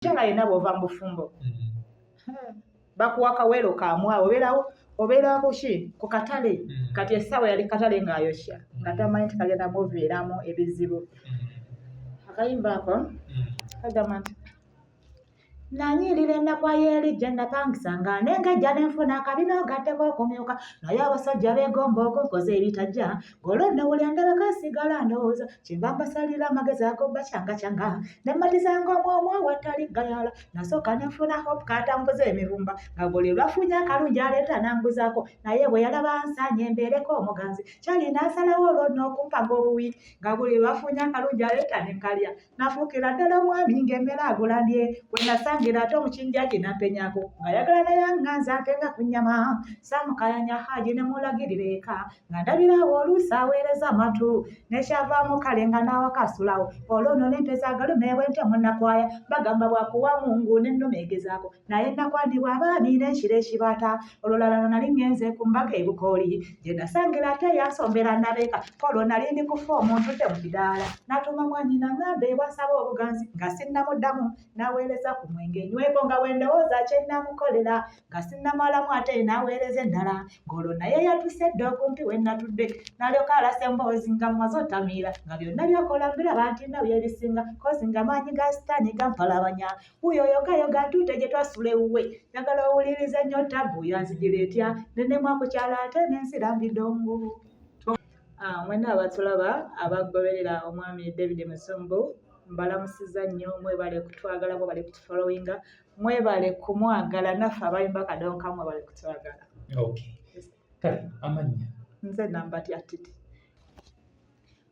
Mukyala yenna bw'ova mu bufumbo, bakuwa kaweero kamwawe, obeerawo, obeera kuki, ku katale. Kati essaawa yali katale ng'ayokya, nga tamanyi nti kagenda muviiramu ebizibu. Akayimba ako kagamba nti nanyirira enakwa y'eri gye napangisanga nengejja nenfuna akabina ogatteko okumyuka, naye abasajja beegomba okunkoza ebitajja. Ng'olwo nowulira ndabako nsigala ndowooza kyenva mbasalira amagezi ago bacyanga nemmatizanga omwomu awatali gayala. Nasooka nenfuna Hope katambuza emivumba, nga buli lwafunye akalungi aleeta nanguzaako, naye bwe yalaba nsaanye embeereko omuganzi kyali nasalawo olwo n'okumpaga obuwi, nga buli lwafunye akalungi aleeta nenkalya. Nafuukira ddala omwami ng'emmere agula ndye. We nasangira ate omukinjaaji nampenyako ng'ayagala naye anganza ate nga ku nnyama. Saamukayanya Haaji ne mulagirira eka nga ndabirawo oluusi aweereza amatu nekyavaamu kale nga n'awaka asulawo. Olwo nno nempeza agalume bwentyo munakwaya bagamba bwakuwa Mungu n'ennume egezaako naye nakwandibwa abaami n'ekiro ekibaata. Olulala nali ŋŋenze ku mbaga e Bukooli gye nasangira ate yansombera nabeeka olwo nali ndi kufa omuntu dde mu kidaala n'atuma mwannyina ŋŋambe bw'asaba obuganzi nga sinnamuddamu n'aweereza ku mwenge nyweko nga bwe ndowooza kye nnamukolera nga sinnamalamu ate n'aweereza endala ng'olwo naye yatuse dda okumpi we natudde n'alyoka alasa emboozi nga mmaze otamiira nga byonna byakola mbiraba nti nna byebisinga kozi nga maanyi ga sitaani gampalabanya. Wuyo yogayoga ntuute gye twasula ewuwe, njagala owulirize nnyo tabbu yanzigira etya nenemwa ku kyalo ate nensira mbidongo. Ah, mwenna abatulaba abagoberera omwami David Musumbu, mbalamusiza nnyo. Mwebale kutwagala, mwebale kutufollowinga, mwebale kumwagala naffe abayimba kadonka, mwebale kutwagala. Okay. Kale amannya? Nze Nambatya Titi.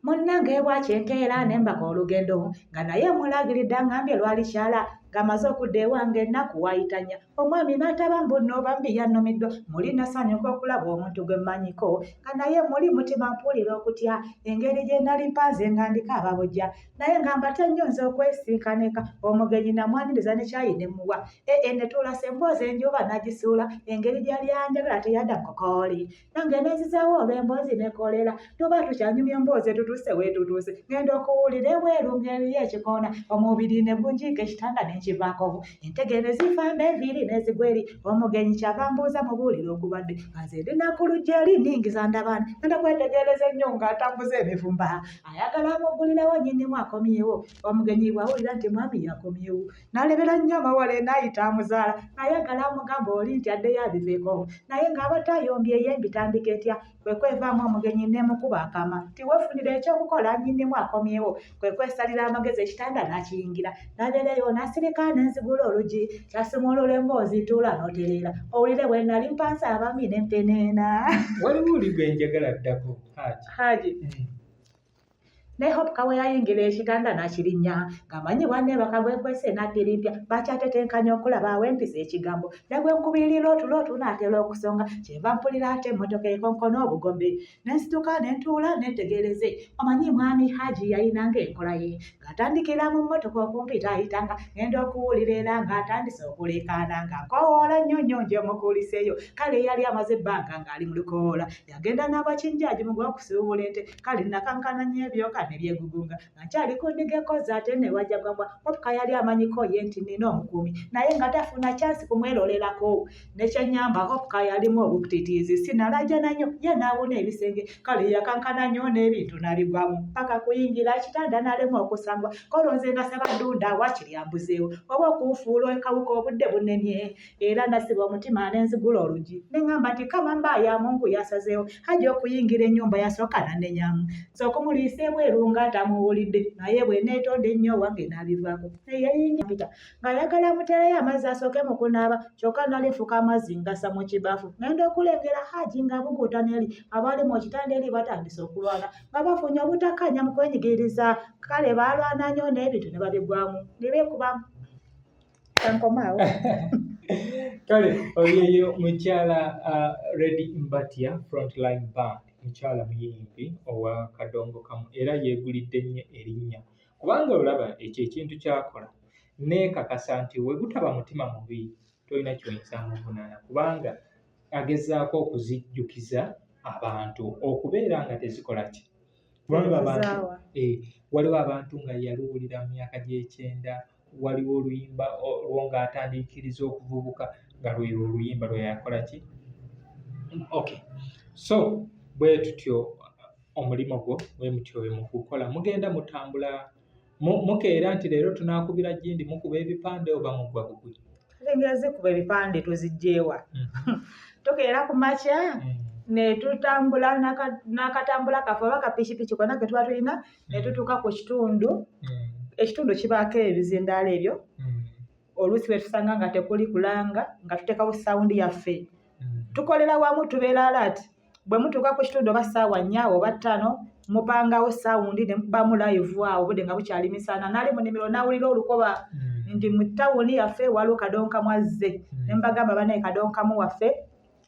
Munnange bwaki enkeera ne mbaka olugendo nga naye mulagiridde angambye lwali kyala ng'amaze okudda ewange ennaku waayitanya omwami n'ataba mbu nno bambi yannumiddwa. Muli nasanyuka okulaba omuntu gwe mmanyiko nga naye muli mutima mpulira okutya engeri gye nali mpanze nga ndiko ababujja naye nga mbatya nnyo nze okwesinkana eka. Omugenyi namwaniriza ne kyayi ne muwa ee ne tulasa emboozi enjuba nagisuula engeri gyali anjagala teyadda mukokooli nange nenzizaawo olw'emboozi nekolera. Tuba tukyanyumya emboozi etutuuse weetutuuse, ngenda okuwulira ebweru ng'eriyo ekikoona, omubiri ne gunjiika ekitanda nenkivaako, entege ne zifa mba enviiri nezigwa eri. Omugenyi kyava mbuuza mubuulire ogubadde nga nze ndi nakulujja eri nningiza ndabaani ngenda kwetegereza ennyo ng'atambuza emivumba ayagala amuggulirawo nnyinimu akomyewo. Omugenyi bw'awulira nti mwami yakomyewo n'alebera nnyo amawale n'ayita amuzaala ayagala amugamba oli nti addeyo abiveeko naye ng'abadde ayombye ye mbitandika etya kwe kwevaamu omugenyi nemukuba akama nti weefunire ekyokukola nnyinimu akomyewo. Kwe kwesalira amagezi ekitanda n'akiyingira n'abeereyo n'asirika n'enzigula oluggi kyasumulula emboozi tuula n'otereera owulire bwe nali mpanze abami n'empeneena. Waliwo oli gwe njagala ddako, Haji. Haji. Ne Hope kawe yayingira ekitanda n'akirinnya ng'amanyi bwanneebaka gwekwese n'appirimpya bakyatetenkanya okulaba awempisa ekigambo ne bwe nkubirira otulo tunaatera okusonga kyenva mpulira ate emmotoka ekonkona obugombe ne nsituka ne ntuula neetegereze. Omanyi mwami Haji yayinanga enkola ye ng'atandikira mu mmotoka okumpita ayitanga ngenda okuwulira era ng'atandise okuleekaana nga nkoowoola nnyo nnyo nje mukuuliseeyo. Kale yali amaze ebbanga ng'ali mu lukoola yagenda n'abakinjaagi mu gw'okusuubula ente. Kale nakankana nnyo ebyoka ne byegugunga nga nkyali ku ndiga ekoze ate ne wajja gwambwa. Motoka yali amanyiko ye nti nina omukuumi naye nga tafuna kyansi kumwerolerako nekyenyamba Hopuka yalimu obukutitiizi sinalajana nnyo ye n'awuna ebisenge. Kale yakankana nnyo n'ebintu n'abigwamu paka kuyingira kitanda n'alema okusangwa kolo nze nasaba ddunda wakiri ambuzeewo oba okunfuula ekawuka obudde bunemye era nasiba omutima nenzigula oluggi ne ŋŋamba nti kama mba ya Mungu yasazeewo. Hajja okuyingira ennyumba yasooka nanenyamu nze okumuliisa ebweru nga tamuwulidde naye bwe neetonda ennyo wange n'abivaako eyeyingira ng'ayagala amuteereyo amazzi asooke mu kunaaba kyokka nali nfuka amazzi ngasa mu kibaafu ngenda okulengera Haji ng'abuguutana eri abaali mu kitanda eri batandise okulwana nga bafunye obutakkaanya mu kwenyigiriza. Kale baalwana nnyo n'ebintu ne babigwamu ne beekubamu kankomaawo. Kale oyeyo mukyala Redi Mbatya, Frontline Band, mukyala muyimbi owa kadongo kamu era yeegulidde nnyo erinnya kubanga olaba ekyo ekintu kyakola neekakasa nti we gutaba mutima mubi tolina kyoyinza muvunaana kubanga agezaako okuzijjukiza abantu okubeera nga tezikola ki kubanga abantu waliwo abantu nga yaluwulira mu myaka gy'ekyenda. Waliwo oluyimba olwo ng'atandiikiriza okuvubuka nga lwelwo oluyimba lwe yakola ki. Okay, so bwe tutyo omulimu gwo bwe mutyo bwe mugukola, mugenda mutambula mukeera nti leero tunaakubira gindi, mukuba ebipande oba mugwa bugwi? Engeri zikuba ebipande tuzigyewa? Tukeera ku makya ne tutambula n'akatambula kaffe oba kapikipiki konna ke tuba tulina ne tutuuka ku kitundu. Ekitundu kibaako ebizindaalo ebyo. Oluusi bwe tusanga nga tekuli kulanga, nga tuteekawo sound yaffe. Tukolera wamu, tubeera alert. Bwe mutuuka ku kitundu oba ssaawa 4 oba 5, mupangawo sound ne mukubamu live awo obudde nga bukyali misana, n'ali mu nnimiro n'awulira olukoba nti mu tawuni yaffe waliwo kadonkamu azze. Ne mbagamba, "Bannaye, kadonkamu waffe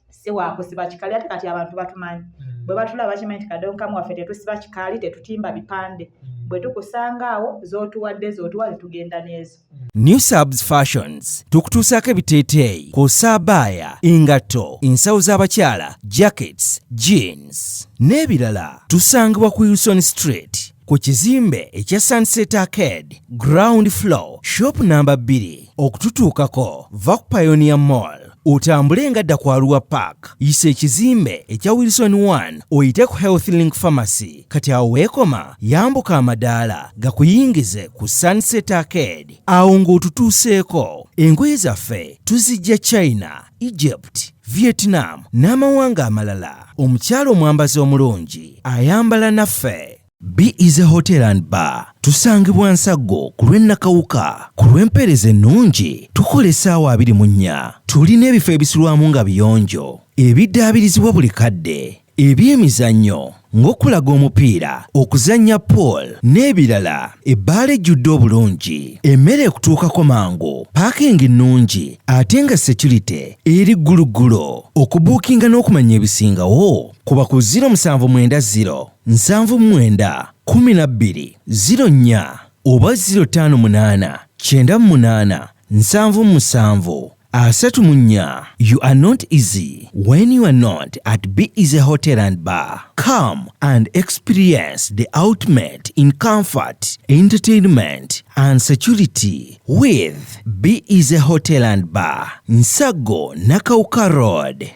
si waakusiba kikali." Ate kati abantu batumanyi, bwe batulaba bakimanyi nti kadonkamu waffe tetusiba kikaali, tetutimba bipande. Bwe tukusanga awo, z'otuwadde z'otuwa, tetugenda n'ezo. New Subs Fashions tukutuusaako ebiteeteeyi kw'ossa abaaya, engatto, ensawo z'abakyala, jackets, jeans n'ebirala. Tusangibwa ku Wilson Street ku kizimbe ekya Sunset Arcade, ground floor, shop namba 2. Okututuukako, va ku Pioneer Mall otambule nga dda ku Arua Park, yisa ekizimbe ekya Wilson 1, oyite ku Health Link Pharmacy. Kati awo weekoma, yambuka amadaala gakuyingize ku Sunset Arcade. Awo ng'otutuuseeko. Engoye zaffe tuzijja China, Egypt, Vietnam n'amawanga amalala. Omukyala omwambazi omulungi ayambala naffe. Be Easy Hotel and Bar tusangibwa Nsaggo ku lw'e Nakawuka. Ku lw'empeereza ennungi tukola essaawa 24. Tulina ebifo ebisulwamu nga biyonjo, ebiddaabirizibwa buli kadde, ebyemizannyo ng'okulaga omupiira, okuzannya pool n'ebirala, ebbaala ejjudde obulungi, emmere ekutuukako mangu, parking nnungi ate nga security eri gguluggulo. Okubuukinga n'okumanya ebisingawo kuba ku 0790 79 12 04 oba 058 98 77 34. You are not easy when you are not at Be Easy Hotel and Bar. Come and experience the ultimate in comfort, entertainment and security with Be Easy Hotel and Bar, Nsaggo, Nakawuka Road.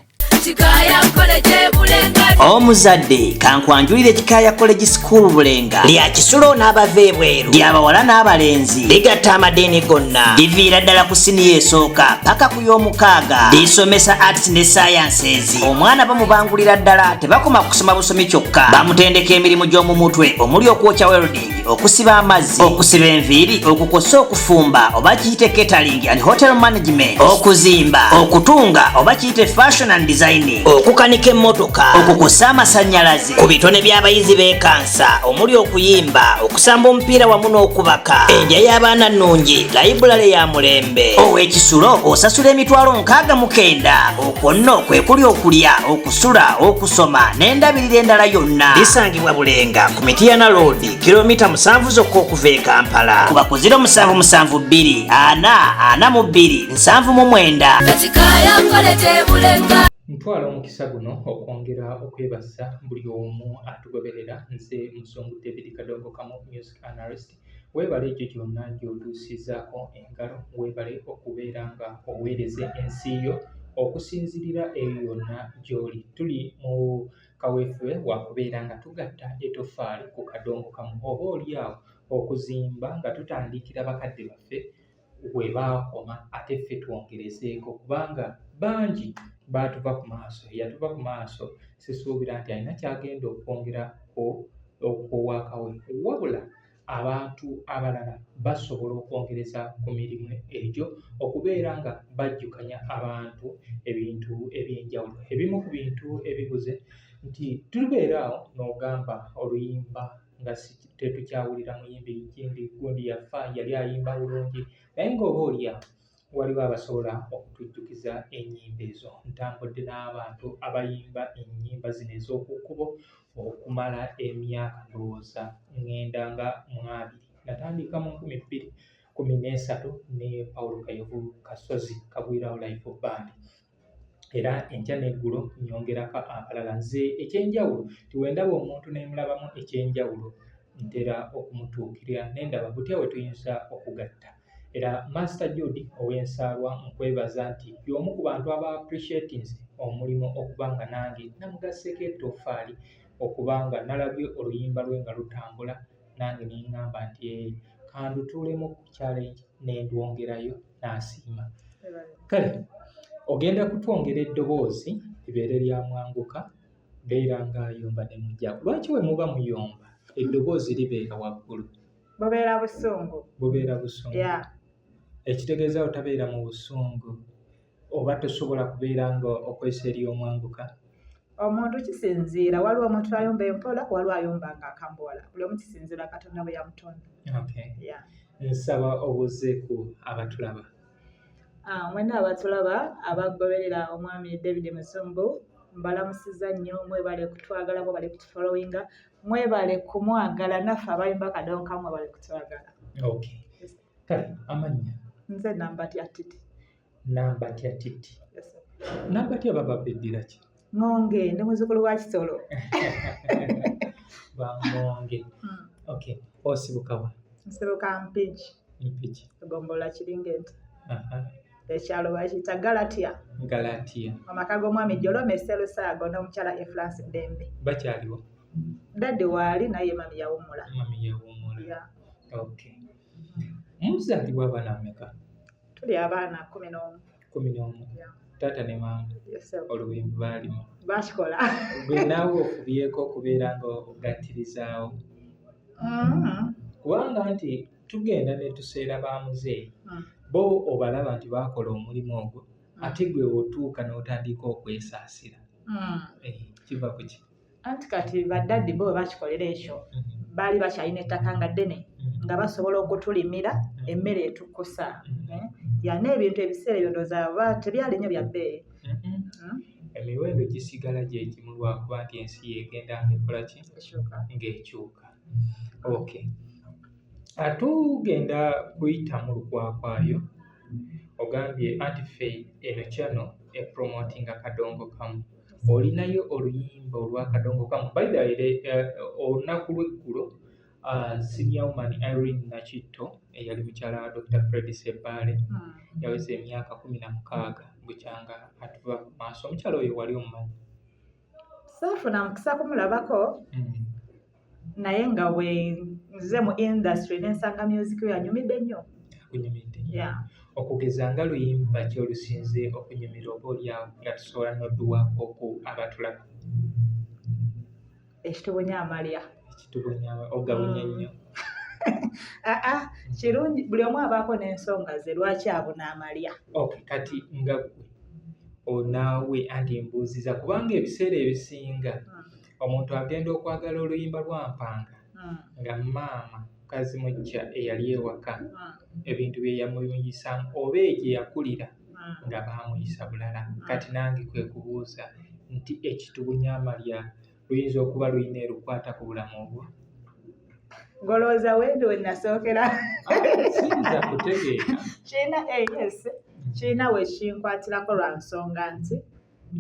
Kikaaya College Bulenga. Omuzadde, kankwanjulire Kikaaya College School Bulenga. Lya kisulo n'abava ebweru, lyabawala n'abalenzi, ligatta amadiini gonna, liviira ddala ku siniya esooka paka ku y'omukaaga. Lisomesa arts ne sciences. Omwana bamubangulira ddala, tebakoma kusoma busomi kyokka, bamutendeka emirimu gy'omu mutwe omuli okwokya, welding, okusiba amazzi, okusiba enviiri, okukosa, okufumba oba kiyite catering and hotel management, okuzimba, okutunga oba kiyite fashion and designing, okukanika emmotoka, okukusa amasannyalaze. Ku bitone by'abayizi b'ekansa omuli okuyimba, okusamba omupiira wamu n'okubaka. Endya y'abaana nnungi, layibulale ya mulembe. Ow'ekisulo osasula 69,000. Okwo nno kwe kuli okulya, okusula, okusoma n'endabirira endala yonna. Lisangibwa Bulenga ku Mitiyana Road, kilomita 7 zokka okuva e Kampala. Kuba ku 0772 4 42 79. Kikaaya College Bulenga. Ntwala omukisa guno okwongera okwebaza buli omu atugoberera. Nze Muzungu David Kadongo Kamu, music analyst. Weebale egyo gyonna gy'otuusizaako engalo, weebale okubeera nga oweereza ensi yo okusinziirira eyo yonna gy'oli. Tuli mu kaweefube wa kubeera nga tugatta etoffaali ku kadongo kamu, oba oli awo okuzimba nga tutandikira bakadde baffe we baakoma, ate ffe twongerezeeko, kubanga bangi baatuva ku maaso. Eyatuva ku maaso sisuubira nti alina ky'agenda okwongera ku waaka we, wabula abantu abalala basobola okwongereza ku mirimu egyo okubeera nga bajjukanya abantu ebintu ebyenjawulo. Ebimu ku bintu ebibuze nti tubeera awo n'ogamba oluyimba nga tetukyawulira muyimbi kindi gundi yafa, yali ayimba bulungi, naye ng'oba oli awo waliwo abasobola okutujjukiza ennyimba ezo. Ntambudde n'abantu abayimba ennyimba zino ez'oku kkubo okumala emyaka ndowooza ŋŋenda nga mu 20. Natandika mu 2013 ne Paulo Kayovu Kasozi Kagwirawo Live Band, era enkya n'eggulo nnyongerako abalala. Nze ekyenjawulo nti we ndaba omuntu ne mulabamu ekyenjawulo, ntera okumutuukirira ne ndaba butya bwe tuyinza okugatta. Era Master Jude ow'ensaalwa nkwebaza nti y'omu ku bantu aba appreciatinze omulimu okuba nga nange namugasseeko ettoffaali okuba nga nalabye oluyimba lwe nga lutambula nange ne ŋŋamba nti ee kandutuulemu ku challenge ne ndwongerayo n'asiima. Kale ogenda kutwongera eddoboozi libeere lya mwanguka beera ng'ayomba ne mujjaako. Lwaki bwe muba muyomba eddoboozi libeera waggulu? Bubeera busungu. Bubeera busungu. Ekitegeeza otabeera mu busungu oba tosobola kubeera nga okozesa ery'omwanguka? Omuntu kisinziira, waliwo omuntu ayomba empola, waliwo ayomba nga akambuwala. Buli omu kisinziira Katonda bwe yamutonda. Okay. Yeah. Nsaba obuuze ku abatulaba. Ah, mwenna abatulaba abagoberera omwami David Musumbu mbalamusiza nnyo, mwebale kutwagala, mwebale kutufollowinga, mwebale kumwagala naffe abayimba kadonka mwebale kutwagala. Okay. Kale amannya? Nze Nambatya Titi. Nambatya Titi. Yes. Nambatya baba beddira ki? Ngonge, ndi muzzukulu wa Kisolo. Bangonge. Okay. Osibuka wa? Nsibuka Mpigi. Mpigi. Egombolola Kiringente. Ekyalo bakiyita Galatia. Galatia. Amaka g'omwami Jolome Sselusaago n'omukyala Efransi Ddembe. Bakyaliwo? Daddy waali naye mami yawummula. Mami yawummula. Yeah. Okay. Muzaalibwa abaana bameka? Tuli abaana 11. 11. Taata ne maama. Olubimbi baalima. Bakikola. Gwe naawe ofubyeko okubeera nga ogattirizaawo. Kubanga nti tugenda ne tuseera ba muzeeyi. Bo obalaba nti baakola omulimu ogwo ate gwe otuuka n'otandika okwesaasira. Kiva ku ki? Anti kati baddaddi bo bwe bakikolera ekyo baali bakyalina ettaka nga ddene nga basobola okutulimira emmere etukkusa. Ya n'ebintu ebiseera ebyo ndowooza tebyali nnyo bya bbeeyi. Emiwendo gisigala gye gimu lwakuba nti ensi y'egenda ng'ekola ki? Ng'ekyuka. Okay. Tugenda kuyitamu lukwakwayo ogambye anti ffe eno channel epromotinga kadongo kamu. Olinayo oluyimba olwa kadongo kamu. By the way, olunaku lw'eggulo senior woman Irene Nakitto eyali mukyala wa Dr. Fred Ssebaale yaweza emyaka 16 bukyanga atuva ku maaso. Omukyala oyo wali omumanyi? Saafuna mukisa kumulabako naye nga bwe nze mu industry nensanga music we yanyumidde nnyo. Akunyumidde nnyo. Okugeza nga luyimba ki olusinze okunyumira oba oliawo nga tusobola n'odduwaako ku abatulaba? Ekitubunya amalya. Ekitubunya ogabunya nnyo. Aa kirungi buli omu abaako n'ensonga ze lwaki abuna amalya. Okay, kati nga ggwe onaawe anti mbuuziza kubanga ebiseera ebisinga omuntu agenda okwagala oluyimba lwa Mpanga nga maama mukazi mujja eyali ewaka ebintu bye yamuyisaamu oba egye yakulira nga baamuyisa bulala. Kati nange kwe kubuuza nti ekitubunya amalya luyinza okuba lulina erukwata ku bulamu obwo? Ng'olowooza wendi we nasookera? Siyinza kutegeera. Kirina yes, kirina we kinkwatirako lwa nsonga nti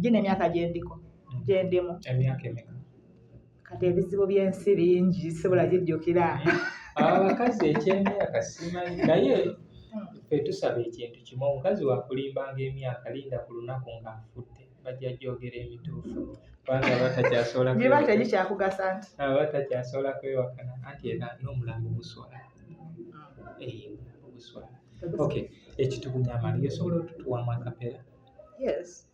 gino emyaka gye ndiko gye ndimu. Emyaka emeka? Kati ebizibu by'ensi bingi sobola gijjukira. Abakazi eky'emyaka simanyi naye ffe tusaba ekintu kimu omukazi wakulimbanga emyaka linda ku lunaku ng'afudde bajja gyogera emituufu kubanga aba takyasobola giba tegikyakugasa nti aba takyasobola kwewakana anti era n'omulambo guswala. Omulambo guswala. Okay, ekitubunya amali osobola otutuwamu akapera? Yes.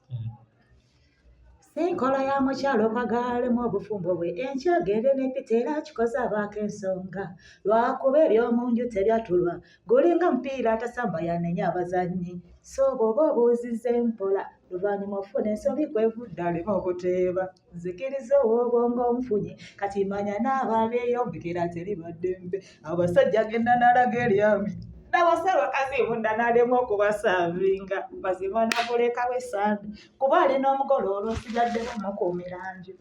Sinkola ya mukyalo okwagalemu obufumbo bwe enkya agende ne Peter era akikoze abaako ensonga lwakuba eby'omu nju tebyatulwa gulinga mupiira atasamba yanenya abazannyi so bw'oba obuuzizza empola luvannyuma ofuna ensobi kwevudde aleme okuteeba nzikiriza ow'obwongo omufunye kati manya n'abo abeeyombekera teriba ddembe abasajja agenda n'alaga eryami n'abasa abakazi bunda n'alema okubasaavinga mazima nakulekawo esande kuba alina omugole olwosigaddemu mukuumira nju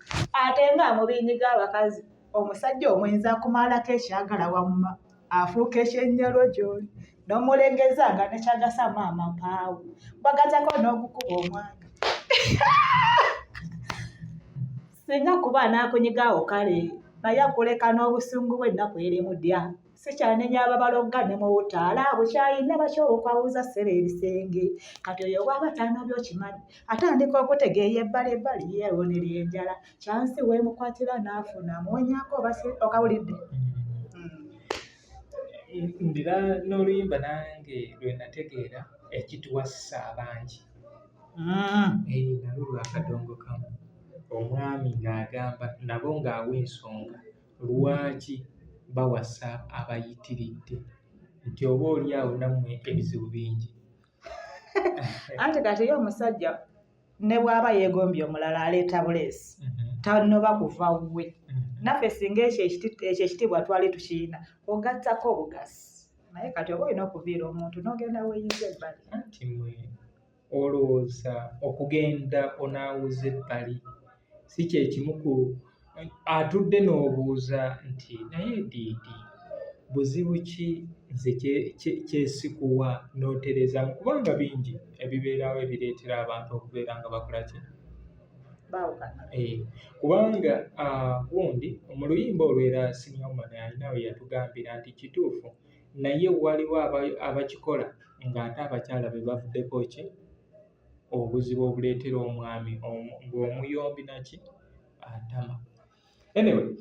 ate ng'amubinyiga abakazi omusajja omwenzi akumalako ekyagala wamma afuuka ekyennyalwa gy'oli n'omulengeza nga nekyagasa maama mpaawo bagatako n'ogukuba omwana singa kuba anaakunyigaawo kale naye akuleka n'obusungu bw'ennaku erimu ddya. Sikyanenya ababalogga ne mubutaala bukyayina bakyokwawuza ssebe ebisenge. Kati oyo bw'aba tanobye okimanyi atandika okutegeeya ebbali ebbali yeewonera enjala. Kyansi weemukwatira n'afuna amuwonyako oba si okawulidde? Ndira n'oluyimba nange lwe nategeera ekituwasisa abangi. Nalwo lwa kadongo kamu. Omwami ng'agamba nabo ng'awa ensonga lwaki bawasa abayitiridde nti oba oli awo nammwe ebizibu bingi. Anti kati ye omusajja ne bw'aba yeegombye omulala aleeta buleesi tanoba kuva wuwe. Naffe singa ekyo ekitiibwa twali tukirina ogattako obugasi naye kati oba olina okuviira omuntu n'ogenda weeyize ebbali. Anti mwe olowooza okugenda onaawuza ebbali si kye kimu ku atudde n'obuuza nti naye Diidi buzibu ki nze kyesikuwa n'otereezaamu kubanga bingi ebibeerawo ebireetera abantu okubeera nga bakola ki? Baawukana. Kubanga gundi mu luyimba olwo era Senior Woman alina we yatugambira nti kituufu naye waliwo abakikola ng'ate abakyala be bavuddeko ki obuzibu obuleetera omwami ng'omuyombi naki atama. Anyway,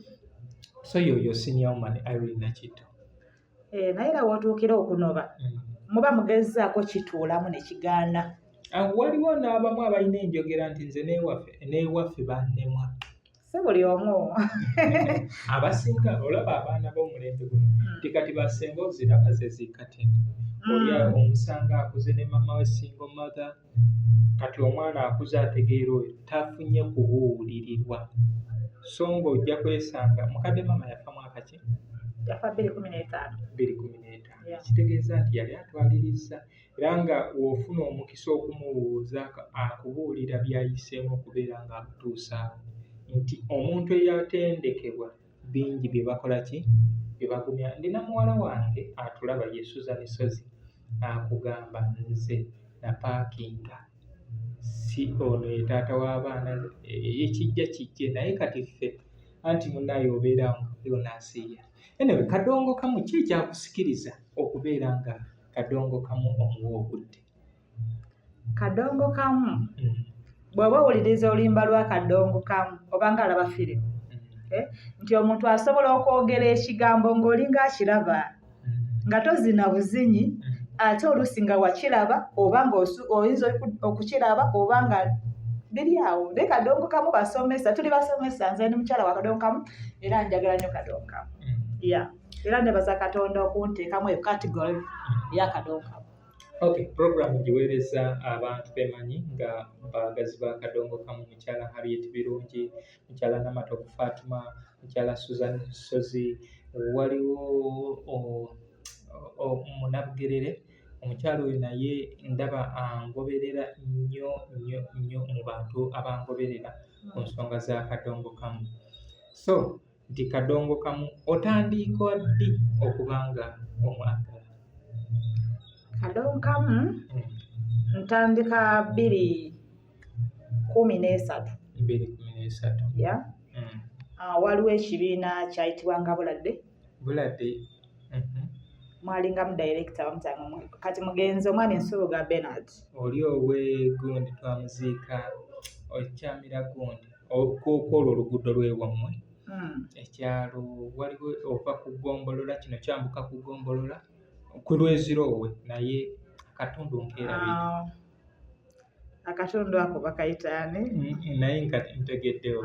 so yoyo Senior Woman Irene Nakitto. Naye era w'otuukira okunoba muba mugezzaako kituulamu ne kigaana. Waliwo n'abamu abalina enjogera nti nze n'ewaffe bannemwa. Si buli omu. Abasinga olaba abaana b'omulembe guno nti kati basenga oziraba ze zikateni. Oli omusanga akuze ne maama we single mother kati omwana akuze ategeera oyo tafunye kubuulirirwa so ng'ojja kwesanga mukadde maama yafa mwaka ki? Yafa 2015. 2015. Kitegeeza nti yali atwalirizza era nga w'ofuna omukisa okumubuuza akubuulira by'ayiseemu okubeera ng'akutuusaawo nti omuntu eyatendekebwa bingi bye bakola ki bye bagumya. Ndina muwala wange atulaba ye Susan Ssozi akugamba nze napaakinga si ono ye taata w'abaana ekijja kijje naye kati ffe anti munnaaye obeera awo nga waliwo n'asiiya. Anyway, kadongo kamu ki ekyakusikiriza okubeera nga kadongo kamu omuwa obudde? Kadongo kamu bw'oba owuliriza oluyimba lwa kadongo kamu oba ng'alaba firimu nti omuntu asobola okwogera ekigambo ng'olinga akiraba nga tozina buzinyi ate oluusi nga wakiraba oba ng'oyinza okukiraba oba nga biri awo. Naye kadongo kamu basomesa, tuli basomesa, nze ndi mukyala wa kadongo kamu era njagala nnyo kadongo kamu. Yeah. Era nebaza Katonda okunteekamu eyo category eya kadongo kamu. Okay, program giweereza abantu bemanyi nga baagazi ba kadongo kamu, mukyala Harriet Birungi, mukyala Namatovu Fatuma, mukyala Susan Ssozi, waliwo Munabugerere, omukyala oyo naye ndaba angoberera nnyo nnyo nnyo mu bantu abangoberera ku nsonga za kadongo kamu. So nti kadongo kamu otandika ddi okuba nga omwagala? Kadongo kamu ntandika 2013. 2013. Yeah. Waliwo ekibiina kyayitibwanga Buladde. Buladde. Mwalingamu director bamutanga kati mugenzi omwami Nsubuga Bernard. Oli owe gundi twamuziika okyamira gundi okwolwo oluguudo lw'ewammwe. Ekyalo waliwo ova ku ggombolola kino kyambuka ku ggombolola ku Lweziroowe naye akatundu nkeerabidde. Akatundu ako bakayita ani? Naye ntegeddewo.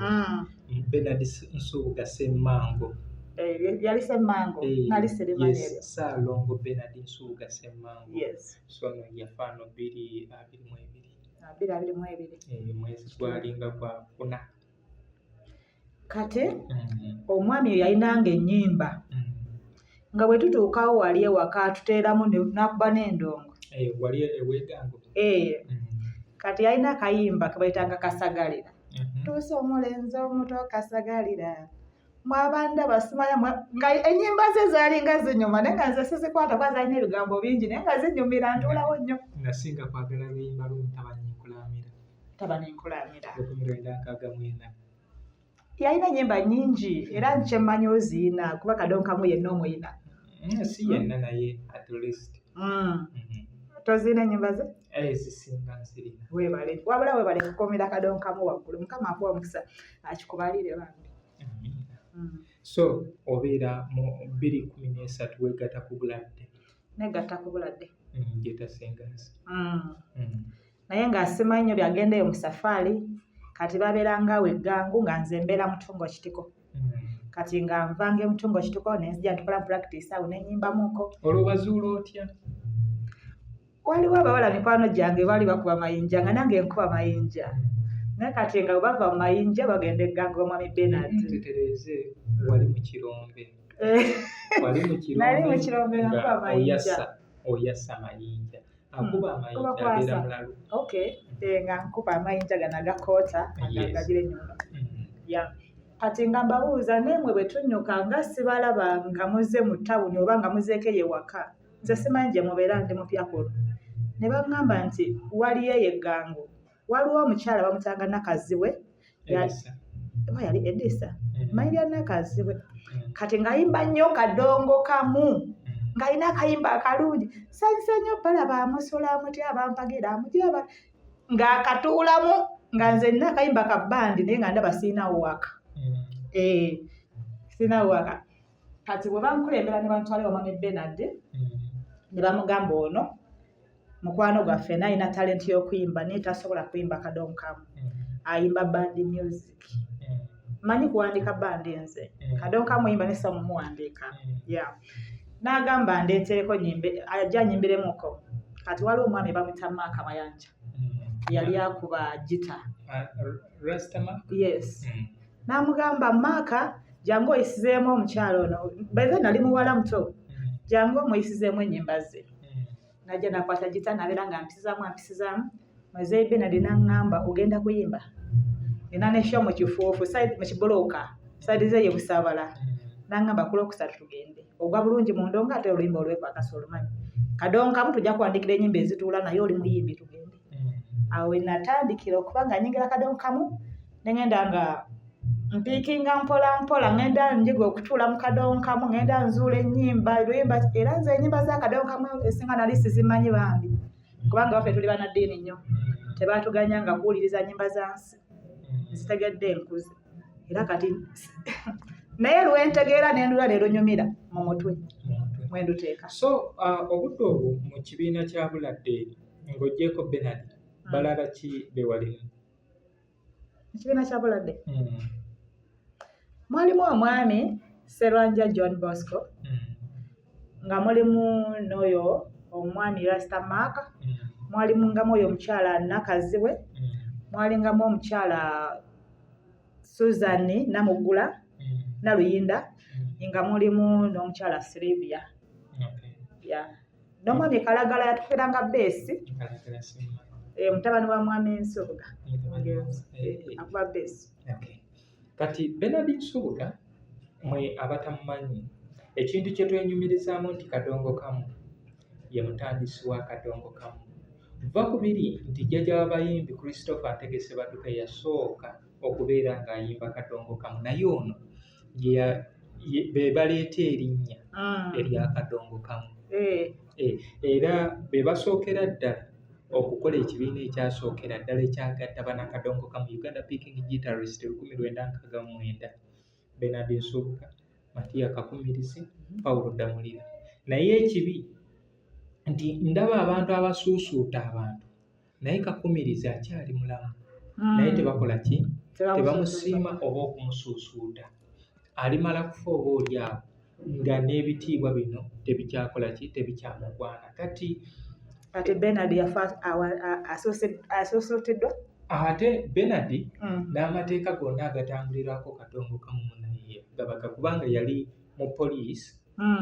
Bernard Nsubuga Ssemmango. Yali Ssemmango, nali sirimanyi eryo. Ssaalongo Bernard Nsubuga Ssemmango. Yes. So no yafa no 2022. 2022. Mwezi gwalinga gwa kuna. Kati omwami oyo yalinanga ennyimba nga bwe tutuukawo wali ewaka atuteeramu n'akuba n'endongo. Wali eweegango. Kati yalina akayimba ke bayitanga Kasagalira. Tuuse omulenzi omuto Kasagalira. Mwabanda basimanya nga ennyimba ze zaalinga zinyuma naye nga nze sizikwata kuba zaalina ebigambo bingi naye nga zinyumira ntuulawo nnyo. Nasinga kwagala luyimba lw'Omutabani Nkulamira. Mutabani Nkulamira. 1964. Yalina ennyimba nnyingi era nkyemmanyi oziyina kuba kadongo kamu yenna omuyina. Si yenna naye at least. Tozirina ennyimba ze? Ezisinga nzirina. Webale, wabula webale kukomera kadonkamu waggulu. Mukama akuwa omukisa, akikubalire bambi. So obeera mu 2013 weegatta ku Buladde. Negatta ku Buladde. Guitar Singers. Naye nga simanyi nnyo byagendayo mu safaari. Kati babeeranga awo eggangu, nga nze mbeera Mutungo Kitiko. Kati nga nvanga emutungo Kitiko nenzija ntukola practice awo nenyimbamuko. Olwo bazuula otya? Waliwo abawala mikwano gyange baali bakuba mayinja, nga nange nkuba mayinja, naye kati nga bwe bava mu mayinja bagenda eggangu omwami Benard. Tutereeze, wali mu kirombe. Wali mu kirombe. Nali mu kirombe nga nga nkuba mayinja. Oyasa mayinja, akuba amayinja Kuba kwasa. Abeera mulalu. Okay, nga nkuba amayinja gano agakoota agagira ennyundo. Ya, kati nga mbabuuza, neemwe bwe tunnyuka nga sibalaba nga muzze mu tawuni oba nga muzeeko eyo ewaka, nze simanyi gye mubeera, ndi mupya kuno. Ne baŋŋamba nti waliyo eyo eggangu, waliwo omukyala bamutanga Nakazibwe. Elisa. Oba yali Edisa? Manyi lya Nakazibwe. Kati ng'ayimba nnyo kadongo kamu, ng'alina akayimba akalungi, "Sanyuse nnyo balaba, amusula mutya abampagira mutya," ng'akatuulamu. Nga nze nina akayimba ka band, naye nga ndaba siinawo waka. Siinawo waka. Kati bwe bankulembera ne bantwala ewa mwami Benard, ne bamugamba, "Ono mukwano gwaffe, naye alina talenti y'okuyimba, naye tasobola kuyimba kadongo kamu, ayimba band music." Manyi kuwandiika band nze. Kadongo kamu yimba ne samumuwandiika. Yeah, n'agamba ndeetereko nyimbe, ajja anyimbiremukko. Kati waliwo omwami bamuyita Maaka Mayanja, yali akuba gita. Rastama. Yes. N'amugamba, "Maaka, jangu oyisizeemu omukyalo ono." Beze nali muwala muto. "Jangu omuyisizeemu ennyimba ze." Najja nakwata gita, nabeera nga mpisizaamu ampisizaamu. Muzeeyi Benard n'aŋŋamba, "Ogenda kuyimba, nina ne show mu Kifuufu mu Kibulooka side ze ye Busabala." N'aŋŋamba, "Ku Lwokusatu tugende, ogwa bulungi mu ndongo, ate oluyimba olwekwakasa olumanyi kadonkamu, tujja kuwandikira ennyimba ezituula, naye oli muyimbi, tugende." Awo we natandikira okuba nga nyingira kadonkamu, ne ŋŋenda nga mpiikinga mpola mpola, ŋŋenda njiga okutuula mu kadonkamu, ŋŋenda nzuula ennyimba luyimba. Era nze ennyimba za kadonkamu esinga nali sizimanyi bambi, kubanga baffe tuli bannaddiini nnyo, tebaatuganya nga kuwuliriza nnyimba za nsi. Nzitegedde enkuze era kati, naye lwentegeera nendula ne lunyumira mu mutwe mwenduteeka. So obudde obwo mu kibiina kya Buladde, ng'oggyeko Benard, balala ki be walimu? Ekibiina kya Buladde mwalimu omwami Serwanja John Bosco, nga mulimu n'oyo omwami Rasta Mark, mwalimu ngamu oyo omukyala Nakazibwe, mwalingamu omukyala Susan Namuggula Naluyinda, nga mulimu n'omukyala Silivia. Ya, n'omwami Kalagala yatuferanga bass. Kalagala simanyi. Mutabani wa mwami Nsubuga. Mutabani. Akuba bass. Okay. Kati Benard Nsubuga, mwe abatamumanyi, ekintu kye twenyumirizaamu nti kadongo kamu ye mutandisi wa kadongo kamu. Va ku biri nti jjajja w'abayimbi Christopher Ntegese Badduka yasooka okubeera ng'ayimba kadongo kamu, naye ono be baleeta erinnya erya kadongo kamu. Era be basookera ddala okukola ekibiina ekyasookera ddala ekyagatta bannakadongo kamu, Uganda Picking Guitarist, 1969, Benard Nsubuga, Matiya Kakumirizi, Paulo Ddamulira. Naye ekibi nti ndaba abantu abasuusuuta abantu, naye Kakumirizi akyali mulamu, naye tebakola ki? Tebamusiima oba okumusuusuuta. Alimala kufa oba oli awo nga n'ebitiibwa bino tebikyakola ki? Tebikyamugwana. Kati Ate Benard yafa asuusuutiddwa. Ate Benard n'amateeka gonna agatangulirako kadongo kamu munaye gabaga, kubanga yali mu poliisi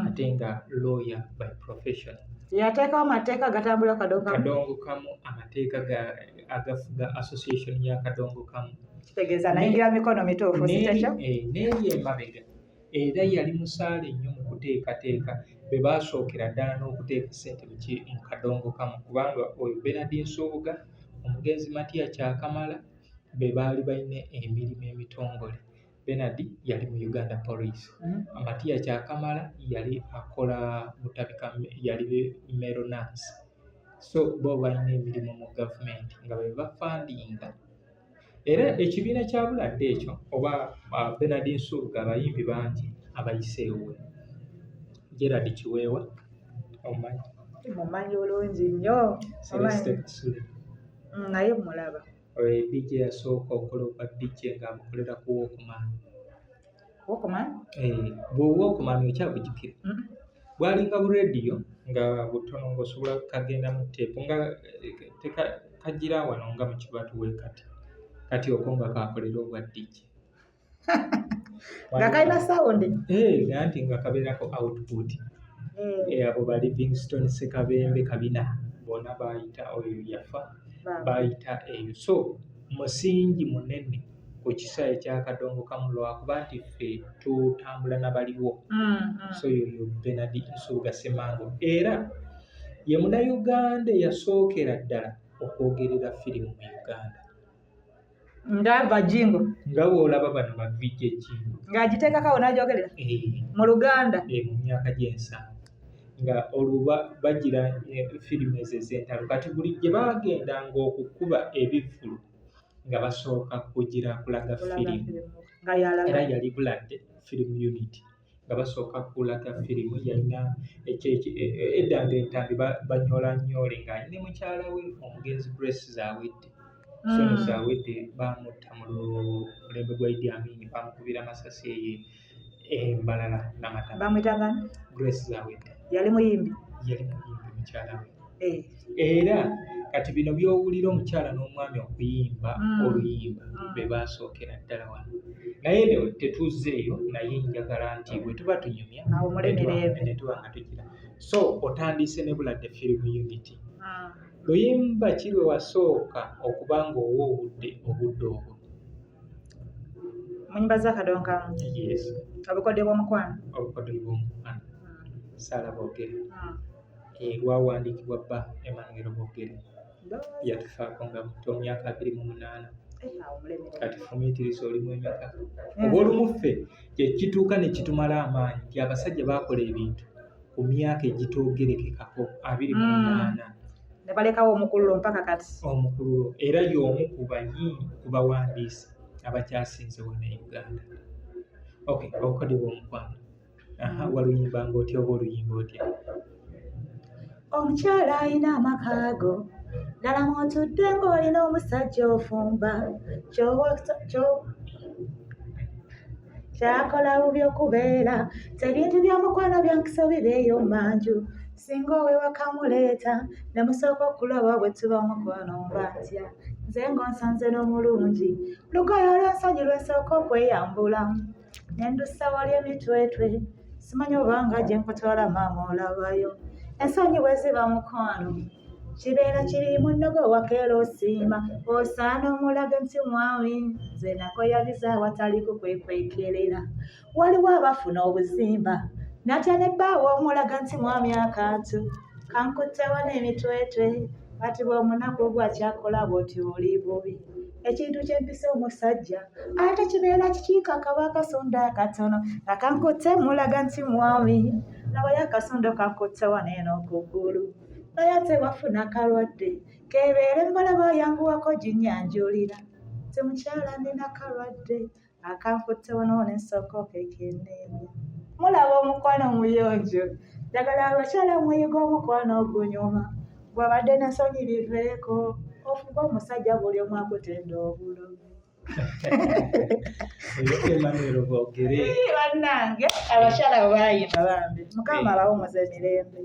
ate nga lawyer by profession. Yateekawo amateeka agatambulira kadongo kamu. Kadongo kamu, amateeka agafuga association ya kadongo kamu. Kitegeeza nayingira mikono mituufu, si kyekyo? N'eri emabega era yali musaale nnyo mu kuteekateeka, be baasookera ddala n'okuteeka ssente mu kadongo kamu, kubanga oyo Benard Nsubuga, omugenzi Matiya Kyakamala, be baali balina emirimu emitongole. Bernard yali mu Uganda Police. Matiya Kyakamala yali akola Butabika, yali male nurse. So bo balina emirimu mu gavumenti nga be bafandinga. Era ekibiina kya Buladde ekyo oba Bernard Nsubuga, abayimbi bangi abayise ewuwe. Gerald Kiweewa omumanyi? Mumanyi bulungi nnyo. Celeste Kasule. Naye mulaba. Oyo DJ yasooka okukola obwa DJ ng'abukolera ku Walkman. Walkman? Eh, bwe Walkman okyabujjukira? Bwalinga bu radio nga butono ng'osobola kagendamu teepu nga kagira wano nga mu kibatu we kati. Kati okwo nga kakolera obwa DJ. Nga kalina sound? Eh, anti nga kabeerako output. Abo ba Livingstone Ssekabembe Kabina bonna baayita, oyo yafa, baayita eyo. So musingi munene ku kisaawe kya Kadongo Kamu lwakuba nti ffe tutambula na baliwo. So yoyo Bernard Nsubuga Ssemango era ye Munnayuganda eyasookera ddala okwogerera firimu mu Uganda. Nga Bajingo. Nga bw'olaba bano ba VJ Jingo. Ng'agiteekako awo n'agyogerera? Eh. Mu Luganda? Eh, mu myaka gy'ensanvu. Nga olwo bagira firimu ezo ez'entalo. Kati buli gye baagendanga okukuba ebivvulu nga basooka kugira kulaga firimu. Era yali Buladde Film Unit. Nga basooka kulaga firimu. Yalina edda nga entambi banyola nyoole ng'ali ne mukyala we omugenzi Grace Zawedde. So no Zawedde baamutta mu mulembe gwa Idi Amin, baamukubira amasasi eyo Embalala Namataba. Bamuyitanga ani? Grace Zawedde. Yali muyimbi? Yali muyimbi, mukyala we. Era kati bino by'owulira omukyala n'omwami okuyimba oluyimba be baasookera ddala wano. Naye no tetuzzeeyo, naye njagala nti bwe tuba tunyumya Awo mule mirembe. ne tuba nga tugira. So otandise ne Buladde Film Unit. Luyimba ki lwe wasooka okuba ng'owa obudde obwo? Mu nnyimba za Kadongo Kamu? Yes. Obukodyo bw'omukwano. Obukodyo bw'omukwano. Saala Boogere. Lwawandiikibwa bba Emmanuel Boogere. Yatufaako nga muto, myaka 28. Kati fumiitiriza olimu emeka? Oba olumu ffe kye kituuka ne kitumala amaanyi nti abasajja baakola ebintu ku myaka egitoogerekekako, 28. Ne balekawo omukululo mpaka kati. Omukululo. Era y'omu ku ku bawandiisi abakyasinze wano e Uganda. Okay, obukodyo bw'omukwano. Aha, waluyimbanga otya oba oluyimba otya? Omukyala alina amaka go ddala mw'otudde ng'olina omusajja ofumba kyakola bubi okubeera ebintu by'omukwano byankiso bibeeyo manju singa owewaka muleeta ne musooka okulaba bwe tuba mukwano mba ntya nze ng'onsanze n'omulungi lugoye olw'ensonyi lwensooka okweyambula ne ndussa wali emitwetwe simanyi obanga gye nkutwala maama olabayo ensonyi bwe ziba mukwano kibeera kiri munnogo wakeera osiima osaana omulage nti mwami nze nakoyabiza awatali kukwekwekerera waliwo abafuna obuzimba natya ne bbaawe omulaga nti mwami akantu kankuttewa n'emitwetwe kati bw'omunaku gwakyakola bw'oti oli bubi ekintu kyempisa omusajja ate kibeera kikiika kaba akasunda akatono nga kankutte mulaga nti mwami labayo akasundo kankutte wano eno okuggulu naye ate wafuna akalwadde kebeere mbalaba yanguwako ginyanjulira nti mukyala nina kalwadde akankutte wano nensooka okekenneenya. Mulaba omukwano omuyonjo, njagala abakyala muyiga omukwano ogunyuma gwabadde n'ensonyi biveeko ofuga omusajja buli omu akutenda obulogo. Emmanuel Boogere. Bannange abakyala bwe baayimba bambi Mukama abawumuze emirembe.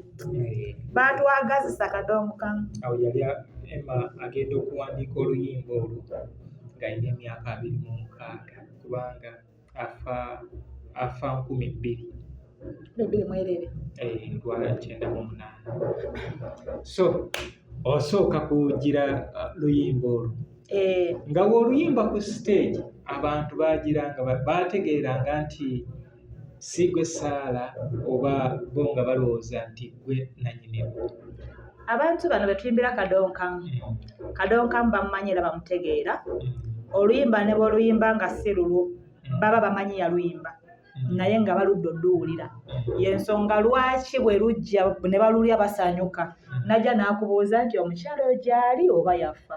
Baatwagazisa Kadongo Kamu. Awo yali Emma agenda okuwandiika oluyimba olwo ng'alina emyaka 26 kubanga afa 2000. 2002. Lwa 98. So osooka kugira luyimba olwo nga bw'oluyimba ku stage abantu bagiranga baategeeranga nti si gwe Saala oba bo nga balowooza nti gwe nannyinirwo? Abantu bano betuyimbira Kadongo Kamu. Kadongo Kamu bamumanyi era bamutegeera. Oluyimba ne bw'oluyimba nga si lulwo. Baba bamanyi yaluyimba, naye nga baludde odduwulira. Yensonga lwaki bwe lujja ne balulya basanyuka. Najja n'akubuuza nti omukyala oyo gyali oba yafa?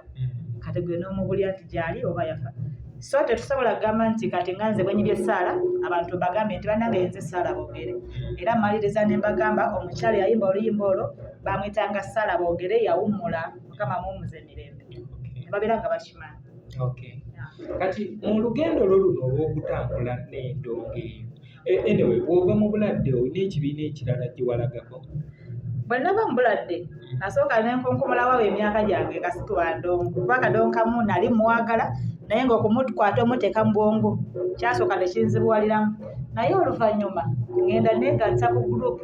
Kati gwe n'omubulira nti gyali oba yafa. So tetusobola kugamba nti kati nga nze bwenyibye essaala, abantu mbagambye nti bannange nze Saala Boogere, era maliriza ne mbagamba omukyala yayimba oluyimba olwo bamwyitanga Saala Boogere, yawummula, Mukama muwummuze emirembe, ne babeera nga bakimanyi. Okay. Kati mu lugendo lwo luno olw'okutambula n'endongo eyo, anyway, bw'ova mu Buladde olina ekibiina ekirala gye walagako? Bwe nava mu Buladde, nasooka nenkunkumulawo emyaka gyange nga situwa ndongo, kuba akadongo kamu nali mwagala, naye ng'okumukwata omuteeka mu bwongo kyasooka nekinzibuwaliramu. Naye oluvannyuma ngenda negatta ku group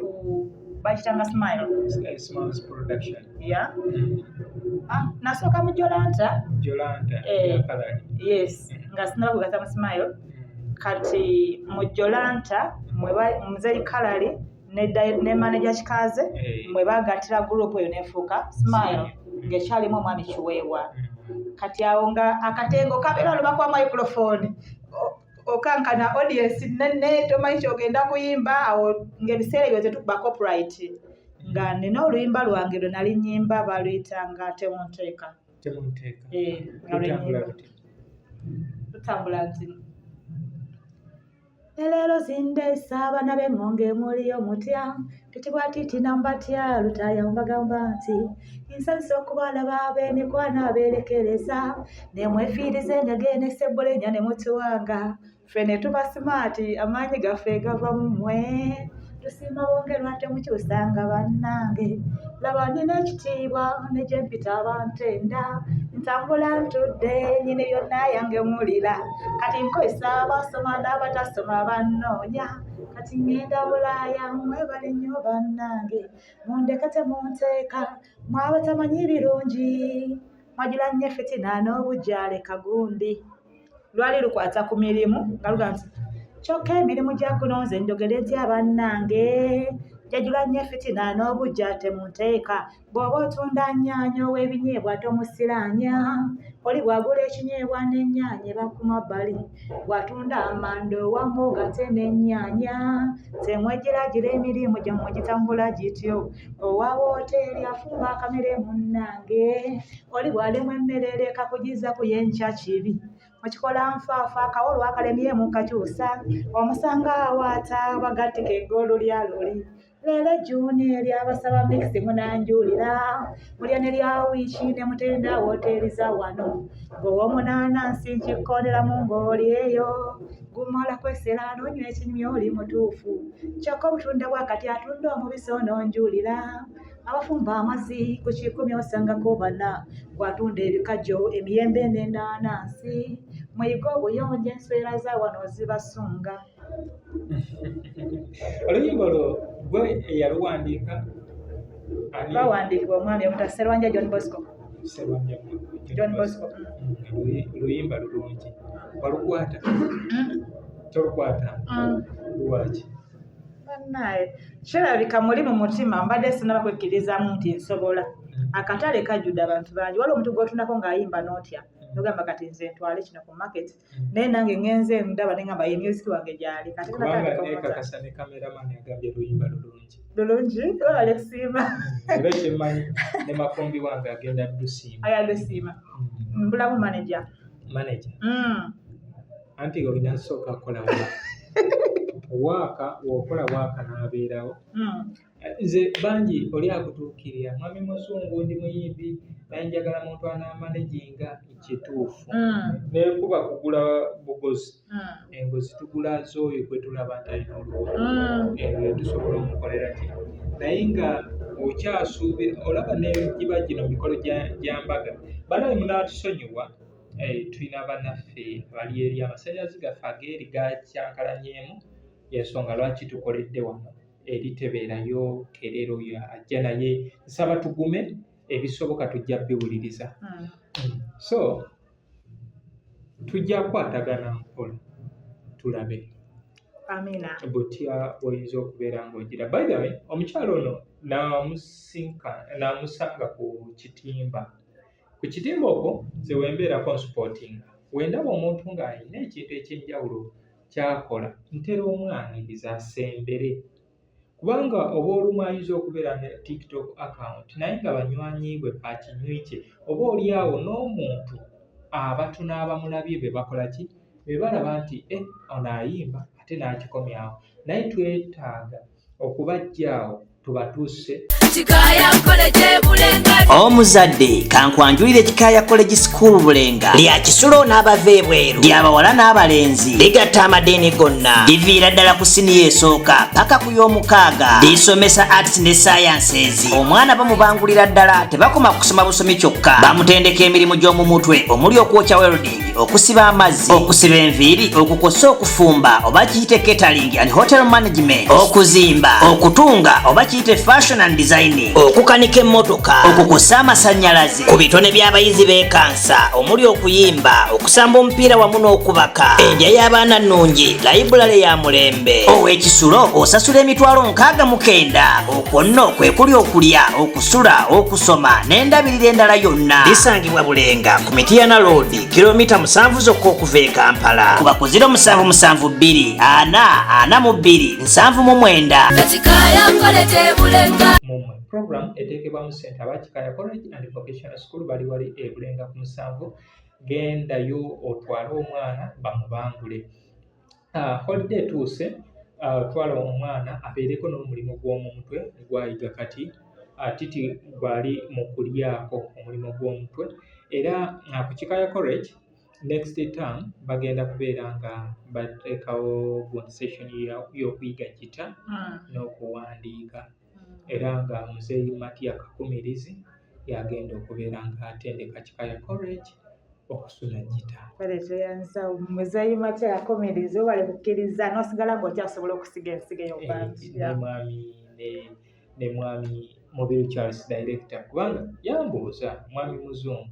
bagitanga Smile. Smiles Production. Yeah. Ah, nasooka mu Jolanta. Jolanta. Eh. Yakalali. Yes, nga sinaba kugatta mu Smile. Kati mu Jolanta muzeyi Kalali ne manager Kikaze mwe bagattira group eyo nefuuka Smile, ng'ekyalimu omwami Kiweewa. Kati awo nga akatengo kabeera olubakuwa microphone, okankana, audience nene, tomanyi kyogenda kuyimba. Awo ng'ebiseera ebyo tetukuba copyright, nga nina oluyimba lwange lwe nali nnyimba, baluyitanga Temunteeka. Temunteeka. Eh, nga lwe Lutambula nnyimba. luti? Lutambula nti: Eleero zindeesa abaana b'eŋŋonge, muliyo mutya? Titibwa titina mbatya lutaya, mbagamba nti nsanyusa okubalaba, ab'emikwano abeerekereza ne mwefiiriza engege ne sebbulenya ne mutuwanga ffe ne tuba smart. Amaanyi gaffe gava mu mmwe, tusiima bongerwa, temukyusanga bannange. Laba nina ekitiibwa ne gye mpita abantenda, ntambula ntudde nyini byonna yange mulira. Kati nkozesa abasoma n'abatasoma bannoonya, kati ŋŋenda Bulaaya, mwebale nnyo bannange. Mundeke temunteeka, mwaba tamanyi birungi, mwajula nnyo effitina n'obujja kagundi. Lwali lukwata ku mirimu, nga luga nti kyokka emirimu gya kuno nze njogere ntya bannange, njajula nnyo effitina n'obujja temunteeka. Bw'oba otunda nnyaanya, ow'ebinyeebwa tomusiraanya, oli bw'agula ekinyeebwa n'ennyaanya eba ku mabbali. Bw'atunda amanda owamu gate n'ennyaanya, temwegiragira, emirimu gyammwe gitambula gityo. Owa wooteeri afumba akamere munnange, oli bw'alemwa emmere ereka kugiza ku yenkya kibi. Mukikola nfaafa, akawo lwakalemye mukakyusa, omusanga awaata bagattika eggolu lya luli. Leero ejjuuni eryabasaba mikisi munanjulira, mulya ne lya wiiki ne mutenda wooteeri za wano. Ng'ow'omunaana nsi nkikkooneramu ng'oli eyo gumala kwesera n'onywa ekinyumya, oli mutuufu. Kyokka obutunda bwakati atunda omubisi ononjulira, abafumba amazzi ku 100 osangako bana, gwatunda ebikajjo, emiyembe n'ennaanansi. Muyige obuyonjo, enswera za wano zibasunga. Oluyimba olwo gwe eyaluwandiika? Ani? Lwawandiikibwa omwami omuta Serwanja John Bosco. Serwanja John Bosco. Luyimba lulungi. Walukwata? Tolukwata? Lwaki? Bannaye, kirabika muli mu mutima mbadde sinaba kwekkirizaamu nti nsobola. Akatale kajjudde abantu bangi, waliwo omuntu gw'otunako ng'ayimba n'otya, nogamba kati nze ntwale kino ku market, naye nange ngenze ndaba ne ngamba ye music wange gyali kati. Kubanga natandika omuta. Nekakasa ne cameraman agambye luyimba lulungi. Lulungi, olale kusiima. Era kyemmanyi ne makombi wange agenda lusiima. Aya lusiima. Mbulamu manager. Manager? Anti olina nsooka kukola waaka waaka, wokola waaka n'abeerawo. Nze bangi oli akutuukirira, mwami muzungu, ndi muyimbi naye njagala muntu anaamanaginga. Kituufu, naye kuba kugula bugozi. Engozi tugula z'oyo gwe tulaba nti alina olubuto. Eyo tusobola omukolera ki, naye nga okyasuubira olaba negiba gino mikolo gya mbaga. Banaye munaatusonyiwa, tulina bannaffe bali eri, amasannyalaze gaffe ageeri gakyankalanyemu, yensonga lwaki tukoledde wano eri tebeerayo kerero oyo ajja, naye nsaba tugume, ebisoboka tujja biwuliriza. So tujja kukwatagana mpola tulabe Amina. butya bw'oyinza okubeera ng'ogira. By the way, omukyalo ono namusanga ku kitimba. Ku kitimba okwo nze wembeerako nsupportinga, wendaba omuntu ng'alina ekintu ekyenjawulo. Kyakola ntera omwaniriza asembere, kubanga oba olumu ayinza okubeera ne TikTok account naye nga banywanyi bwe bakinywi kye, oba oli awo n'omuntu abatono abamulabye be bakola ki, be balaba nti e ono ayimba ate n'akikomyawo. Naye twetaaga okubajja awo tubatuuse. Kikaaya College Bulenga. Omuzadde, kankwanjulire Kikaaya College School Bulenga. Lya kisulo n'abava ebweru, lyabawala n'abalenzi, ligatta amadiini gonna, liviira ddala ku siniya esooka paka ku y'omukaaga. Lisomesa arts ne sciences. Omwana bamubangulira ddala, tebakoma kusoma busomi kyokka, bamutendeka emirimu gy'omu mutwe omuli okwokya, welding, okusiba amazzi, okusiba enviiri, okukosa, okufumba oba kiyite catering and hotel management, okuzimba, okutunga oba kiyite fashion and designing, okukanika emmotoka, okukosa amasannyalaze. Ku bitone by'abayizi b'ekansa omuli okuyimba, okusamba omupiira wamu n'okubaka. Endya y'abaana nnungi, layibulale ya mulembe. Ow'ekisulo osasula 69,000. Okwo nno kwe kuli okulya, okusula, okusoma n'endabirira endala yonna. Lisangibwa Bulenga ku Mitiyana Road, kilomita 7 zokka okuva e Kampala. Kuba ku 0772 442 79. Kikaaya College Bulenga. Mumwe program eteekebwamu ssente. Aba Kikaaya College and Vocational School bali wali e Bulenga ku 7. Gendayo otwale omwana bamubangule. Holiday etuuse, twala omwana abeereko n'omulimu gw'omu mutwe gwayiga. Kati titi gwali mu kulyako omulimu gw'omutwe. Era ku Kikaaya College next term bagenda kubeera nga bateekawo gundi session y'okuyiga gita n'okuwandiika, era nga Muzeeyi Matia Kakumirizi yagenda okubeera nga atendeka Kikaaya College okusuna gita. Kale, muzeeyi Matia Yakumirizi, webale kukkiriza n'osigala ng'okyasobola okusiga ensigo eyo bangi. Ne mwami Mubiru Charles, director, kubanga yambuuza, "Mwami Muzungu,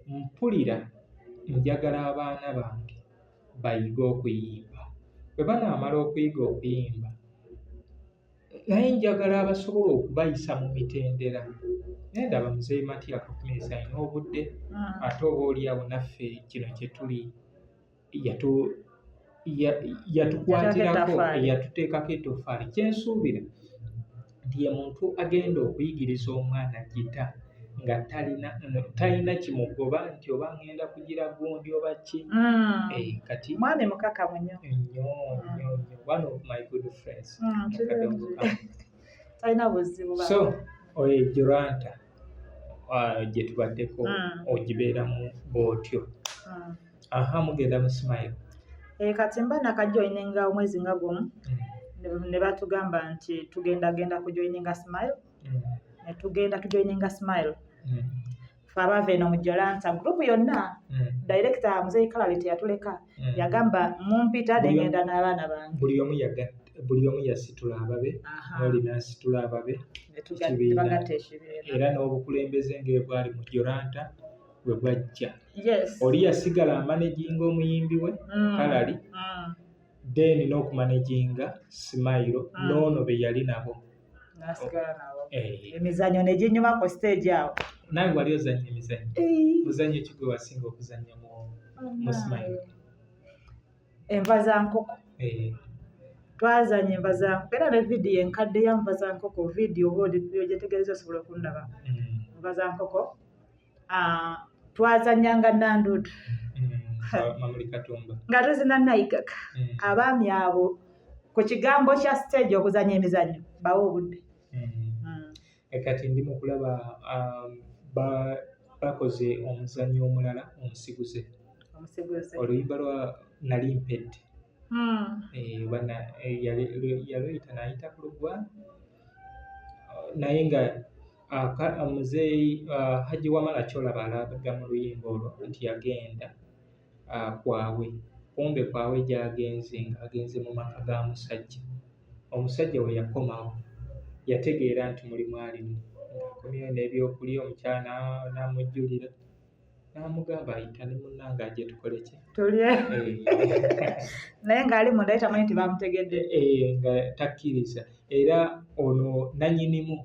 mpulira njagala abaana bange bayige okuyimba. Bwe banaamala okuyiga okuyimba, naye njagala abasobola okubayisa mu mitendera." Naye ndaba muzeeyi Matia Kakumirizi alina obudde, ate oba oli awo naffe kino kye tuli yatukwatirako, yatuteekako etoffaali. Kyensuubira nti ye muntu agenda okuyigiriza omwana gita nga talina kimugoba nti oba ngenda kugira gundi oba ki. Kati Mwami mukakamu nnyo. Nnyo nnyo nnyo, one of my good friends. Talina buzibu. So oyo Joranta gye tubaddeko, ogibeeramu bw'otyo. Aha, mugenda mu Smile. Kati mba nakajoininga omwezi nga gumu, ne batugamba nti tugenda genda kujoininga Smile. Ne tugenda tujoininga Smile. Fe abaava eno mu Jolanta group yonna, director Muzeyi Kalali teyatuleka. Yagamba mumpita nengenda n'abaana bange. Buli omu yasitula ababe, noli n'asitula ababe. Bagatta ekibiina. Era n'obukulembeze ng'ebwali mu Jolanta bwe bwajja. Oli yasigala amanaginga omuyimbi we Kalali, then n'okumanaginga Smile, n'ono be yali nabo. Nasigala nabo. Emizannyo ne ginyuma ku stage awo. Nange wali ozannya emizannyo? Muzannyo ki gwe wasinga okuzannya mu Smile? Enva za nkoko. Twazanya enva za nkoko, era ne vidiyo enkadde ya nva za nkoko, vidiyo oba ogyetegereza osobola okundaba. Nva za nkoko. Twazanyanga Nandudu. Mamuli Katumba. Nga tuzina Naigaka. Abaami abo ku kigambo kya stage okuzanya emizannyo bawe obudde. Kati ndi mu kulaba bakoze omuzannyo omulala, Omusiguze. Omusiguze. Oluyimba lwa Nali Mpedde. Oba yaluyita n'ayita ku lugwa, naye nga muzeeyi Hajji Wamala Kyolaba alaga mu luyimba olwo nti yagenda kwawe, kumbe kwawe gy'agenze ng'agenze mu maka ga musajja. Omusajja we yakomawo yategeera nti mulimu alimu, ng'akomyewo n'ebyokulya, omukyala n'amujjulira n'amugamba, "Ayita ne munnange ajje tukole ki?" Tulye. Naye ng'ali munda ye tamanyi nti bamutegedde. Nga takkiriza. Era ono nannyinimu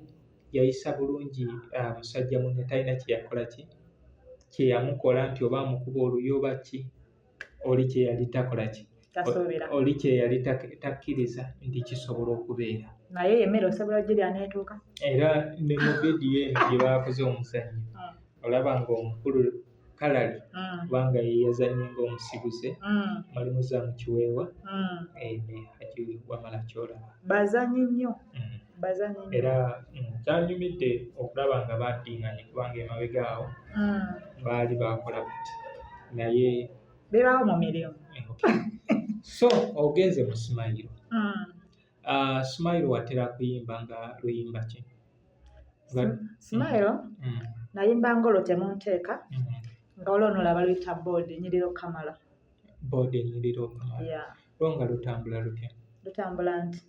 yayisa bulungi musajja munne, talina kye yakola ki kye yamukola nti oba amukuba oluyi oba ki, oli kye yali takola ki. Tasuubira. Oli kye yali takkiriza nti kisobola okubeera. Naye emmere osobola ogirya n'etuuka. Era ne mu vidiyo eno gye baakoze omuzannyo olaba ng'omukulu Kalali kubanga ye yazannye ng'omusiguze mulimu Zamu Kiweewa ne Hajji Wamala Kyolaba. Bazannyi nnyo. Bazannyi nnyo. Era kyanyumidde okulaba nga baddinganye kubanga emabega awo baali baakola bati naye Bibaawo mu mirimu. So ogenze mu Simayiro. Simayiro watera kuyimba nga luyimba ki? Simayiro nayimba ng'olwo temunteeka nga olwo nolaba luyita boodi enyirira okukamala. Boodi enyirira okukamala. Yeah. Lwo nga lutambula lutya? Lutambula nti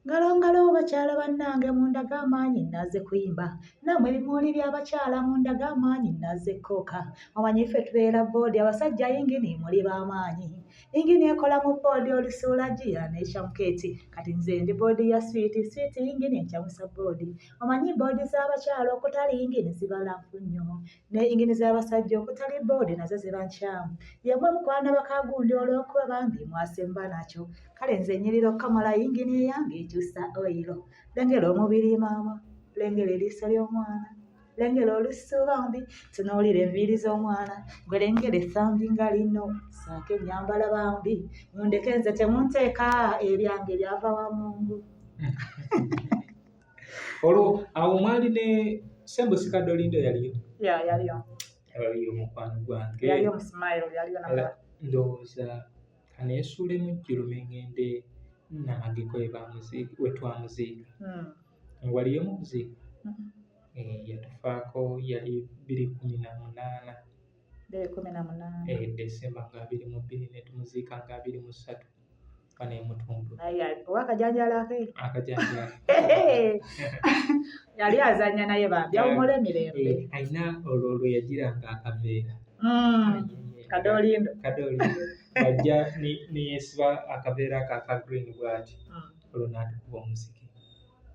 Ngalo ngalo bakyala bannange mundage amaanyi naze kuyimba nammwe ebimuli by'abakyala mundage amaanyi naze kooka omanyi ffe tubeera boodi abasajja yingini muli b'amaanyi yingini ekola mu boodi olisuula giya n'ekyamukeeti kati nze ndi boodi ya swiiti swiiti yingini enkyamusa boodi omanyi boodi z'abakyala okutali yingini ziba lampu nnyo ne yingini z'abasajja okutali boodi nazo ziba nkyamu yemwe mukwana bakagundi olw'okuba bambi mwasemba nakyo Kale nze nyirira okukamala yingini eyange ekyusa oyiro. Lengera omubiri maama, lengera eriiso ly'omwana, lengera olusu bambi, tunuulira enviiri z'omwana, gwe lengera ethambi nga lino, saako ennyambala bambi, mundeke nze temunteeka, ebyange byava wa Mungu. Olwo awo mwali ne Sembusi Kadolindo yaliyo? Ya, yaliyo. Yaliyo mukwano gwange. Yaliyo mu Smile, yaliyo na Ndowooza kaneesuulemu jjulume ngende Namageko we twamuziika. Waliyo mu kuziika? Yatufaako yali 2018. 2018. Desemba nga 22 ne tumuziika nga 23 wano e Mutundwe. Oba akajanjaalo akeeru? Akajanjaalo. Yali azannya naye bambi awummule emirembe. Alina olwo lwe yagiranga akaveera. Kadoolindo. Kadoolindo. Ajja neyeesiba akaveera ako aka green bw'ati olwo n'atukuba omuziki.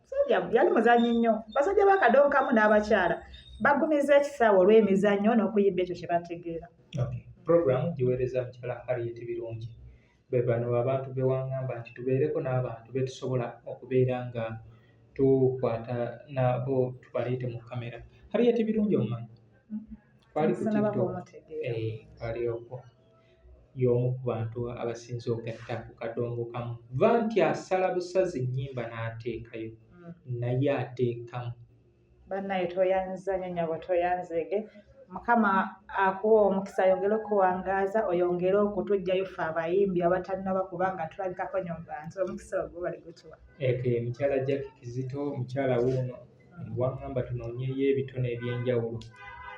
Musajja yali muzannyi nnyo. Basajja ba Kadonkamu n'abakyala bagumiza ekisaawe olw'emizannyo n'okuyimba ekyo kye bategeera. Okay. Program giweereza mukyala Harriet Birungi. Be bano abantu be wangamba nti tubeereko n'abantu be tusobola okubeera nga tukwata nabo tubaleete mu kamera. Harriet Birungi omumanyi? Kwali ku TikTok. Kwali okwo. Y'omu ku bantu abasinze ogatta ku kadongo kamu. Va nti asala busazi nnyimba n'ateekayo naye ateekamu. Bannaye toyanza nnyo nnyabo toyanzeege. Mukama akuwa omukisa ayongere okuwangaaza oyongere okutuggyayo ffe abayimbi abatannaba kubanga tulabikako nnyo mu bantu omukisa ogwo baligutuwa. Eke mukyala Jackie Kizito mukyala wuuno wangamba tunoonyeyo ebitone eby'enjawulo.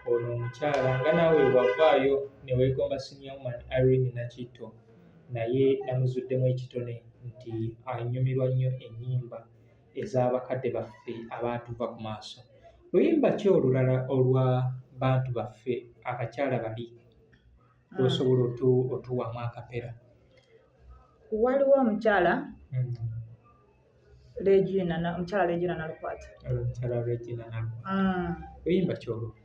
Ono omukyala nga naawe wavaayo ne weegomba senior woman Irene Nakitto naye namuzuddemu ekitone nti anyumirwa nnyo ennyimba ez'abakadde baffe abaatuva ku maaso. Luyimba ki olulala olwa bantu baffe abakyala bali lw'osobola otuwaamu akapera? Waliwo omukyala Regina, omukyala Regina Nalukwata. Omukyala Regina Nalukwata. Luyimba ki olwo?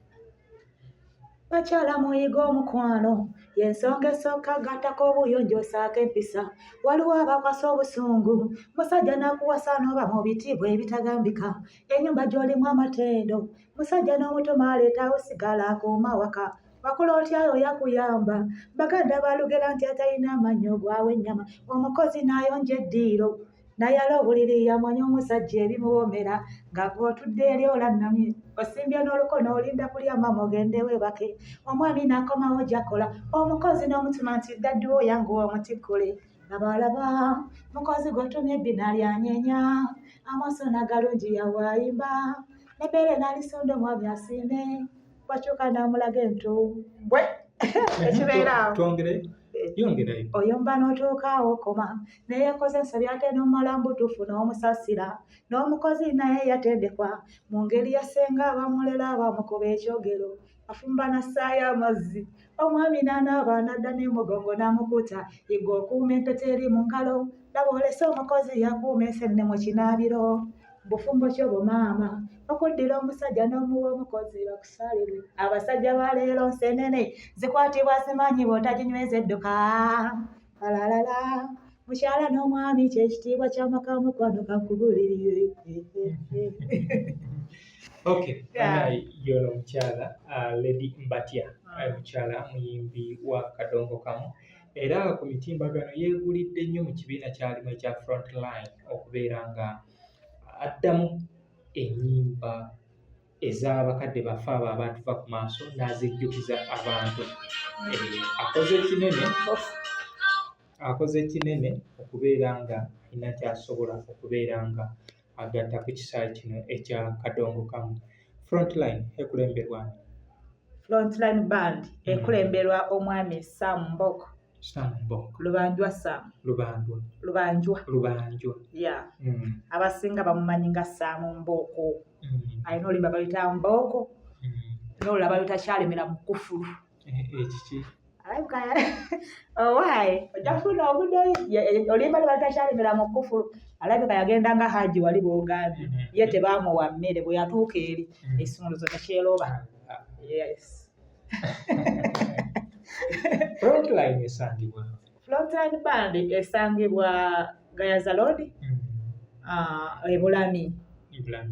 Bakyala muyiga omukwano y'ensonga esooka gattako obuyonjo osaako empisa. Waliwo abakwasa obusungu musajja n'akuwasa n'oba mu bitiibwa ebitagambika. Ennyumba gy'olimu amatendo musajja n'omutuma aleetawo sigala akuuma waka. Wakula otya oyo akuyamba? Baganda baalugera nti atalina mannyo gwawa ennyama. Omukozi n'ayonja eddiiro nayala obuliri yamanyi omusajja ebimuwoomera nga gw'otudde eri olannamye osimbye n'olukono olinda kulya maama ogende weebake omwami n'akomawo gy'akola omukozi n'omutuma nti daddy wo yanguwa omutikkule laba mukozi gw'otumye ebbina lyanyenya amaaso n'agalungi yawaayimba n'ebbeere n'alisonda omwami asiime wakyuka n'amulaga entumbwe ekibeera awo. Twongere yongerayo. Oyomba n'otuuka awo okoma naye yakoze ensobi ate n'omala mbutuufu n'omusasira n'omukozi naye yatendekwa mu ngeri ya ssenga abamulera abamukuba ekyogero afumba n'assaayo amazzi omwami n'anaaba n'adda n'emugongo n'amukuta yiga okuuma empeta eri mu ngalo laba olese omukozi yakuuma ensenne mu kinaabiro bufumbo ki obwo maama okuddira omusajja n'omuwa omukozi bakusalirwe abasajja ba leero nsenene zikwatibwa simanyi bw'otaginyweza edduka. Alalala, mukyala n'omwami kyekitiibwa ky'amaka, mukwano kankubulirire. Okay, yono omukyala Lady Mbatya, mukyala muyimbi wa kadongo kamu, era ku mitimbagano yeegulidde nnyo mu kibiina kyalimu ekya Frontline okubeera nga addamu ennyimba ez'abakadde baffe abo abaatuva ku maaso n'azijjukiza abantu. Akoze kinene, akoze kinene okubeera nga alina ky'asobola okubeera nga agatta ku kisaawe kino ekya kadongo kamu. Frontline ekulemberwa ani? Frontline Band ekulemberwa omwami Sam Mboko. Sam Mboko. Lubanjwa Sam. Lubandwa. Lubanjwa. Lubanjwa. Yeah. Abasinga bamumanyi nga Sam Mboko. Alina oluyimba baluyita Mboko. N'olulala baluyita Kyalemera mu Kufulu. Ekiki? Alabika owaaye ojja kufuna obudde, oluyimba lwe baluyita Kyalemera mu Kufulu. Alabika yagenda nga Haji wali bw'ogambye. Ye tebaamuwa mmere, bwe yatuuka eri ekisumuluzo tekyeroba. Yes. Frontline esangibwa? Frontline Band esangibwa Gayaza Road, e Bulami.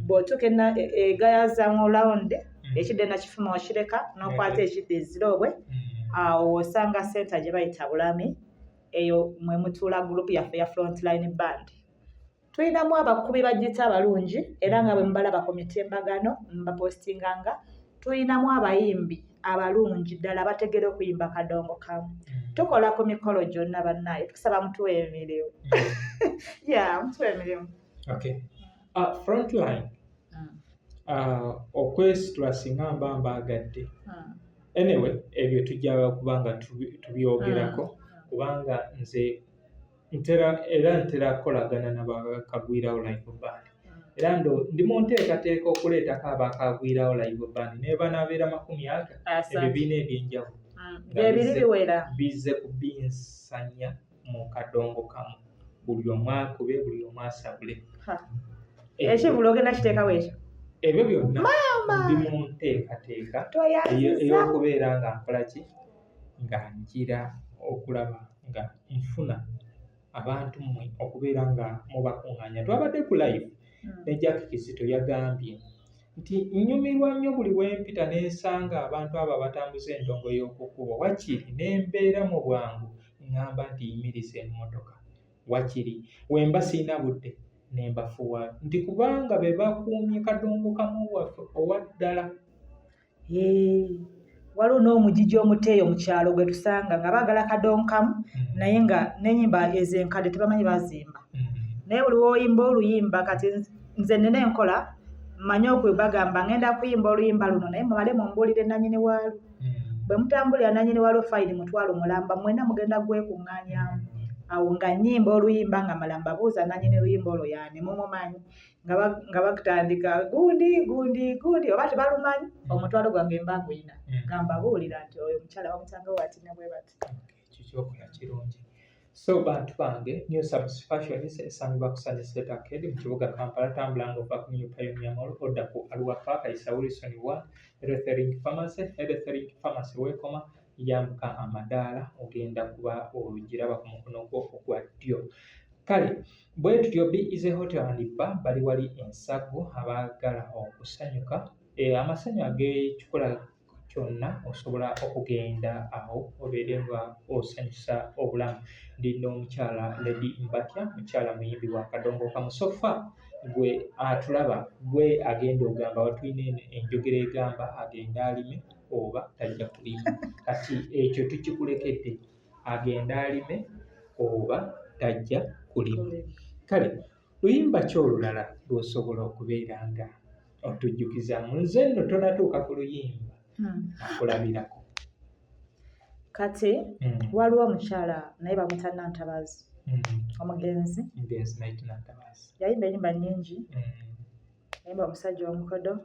Bw'otuuka e Gayaza mu round, ekidda Nakifuma okireka n'okwata ekidda e Zirobwe, awo osanga center gye bayita Bulami, eyo mwe mutuula group yaffe ya Frontline Band. Tulinamu abakubi ba gita abalungi, era nga bwe mubalaba ku mitimbagano mbapostinganga. Tulinamu abayimbi abalungi ddala abategera okuyimba kadongo kamu. Tukola ku mikolo gyonna bannaaye, tusaba mutuwe emirimu. Yeah, mutuwe emirimu. Okay. Frontline okwesitula singa mba mbaagadde. Anyway, ebyo tujja kuba nga tubyogerako, kubanga nze ntera era ntera kukolagana n'abakagwirawo live band, era ndo ndi mu nteekateeka okuleetako abakagwirawo live band naye banaabeera 20 ebibiina ebyenjawulo nga Byebiri biwera. Bizze kubinsanya mu kadongo kamu, buli omu akube, buli omu asabule. Ekivulu ogenda kiteekawo ekyo? Ebyo byonna ndi mu nteekateeka Toyanziza. Ey'okubeera nga nkola ki, nga ngira okulaba nga nfuna abantu mmwe okubeera nga mubakuŋŋaanya. Twabadde ku live ne Jack Kizito, yagambye nti nnyumirwa nnyo buli wempita ne nsanga abantu abo abatambuza endongo y'oku kkubo, wakiri ne mbeera mu bwangu ŋŋamba nti yimiriza emmotoka, wakiri wemba sirina budde ne mbafuuwa, nti kubanga be bakuumye kadongo kamu waffe owa ddala. Waliwo n'omugigi omuteeyo mu kyalo gwe tusanga nga baagala kadonkamu, naye nga n'ennyimba ez'enkadde tebamanyi bazimba, naye buli w'oyimba oluyimba, kati nze nina enkola mmanyi okubagamba ngenda kuyimba oluyimba luno, naye mumale mumbuulire nannyini waalwo. Bwe mutambulira nannyini waalwo, fine, 500,000 mwena mugenda gwekuŋŋaanyaamu. Awo nga nnyimba oluyimba nga mala mbabuuza nannyini luyimba olwo yaani, mumumanyi? Nga bakutandika gundi gundi gundi, oba tebalumanyi, omutwalo gwange mba nguyina nga mbabuulira nti oyo omukyala bamusangawo ati ne bwe bati. Ekyo kyokola kirungi. So bantu bange, New Subs Fashions esangibwa ku Sunset Arcade mu kibuga Kampala. Tambula ng'ova ku New Pioneer Mall, odda ku Arua Park, isa Wilson 1 Healthlink Pharmacy. Healthlink Pharmacy weekoma, yambuka amadaala, ogenda kuba ogiraba ku mukono gwo ogwa ddyo. Kale bwe tutyo, Be Easy Hotel and Bar bali wali Ensago, abaagala okusanyuka amasanyu ag'ekikula kyonna osobola okugenda awo obeere nga osanyusa obulamu. Ndi n'omukyala Lady Mbatya, mukyala muyimbi wa kadongo kamu. So far gwe atulaba, gwe agenda ogamba watulina enjogera egamba agenda alime oba tajja kulima. Kati ekyo tukikulekedde, agenda alime oba tajja kulima. Kale luyimba ki olulala lw'osobola okubeera nga otujjukizaamu? Nze nno tonatuuka ku luyimba, nakulabirako. Kati waliwo omukyala naye bamuyita Nantabazi, omugenzi. Mugenzi Night Nantabazi. Yayimba enyimba nnyingi. Yayimba omusajja omukodo.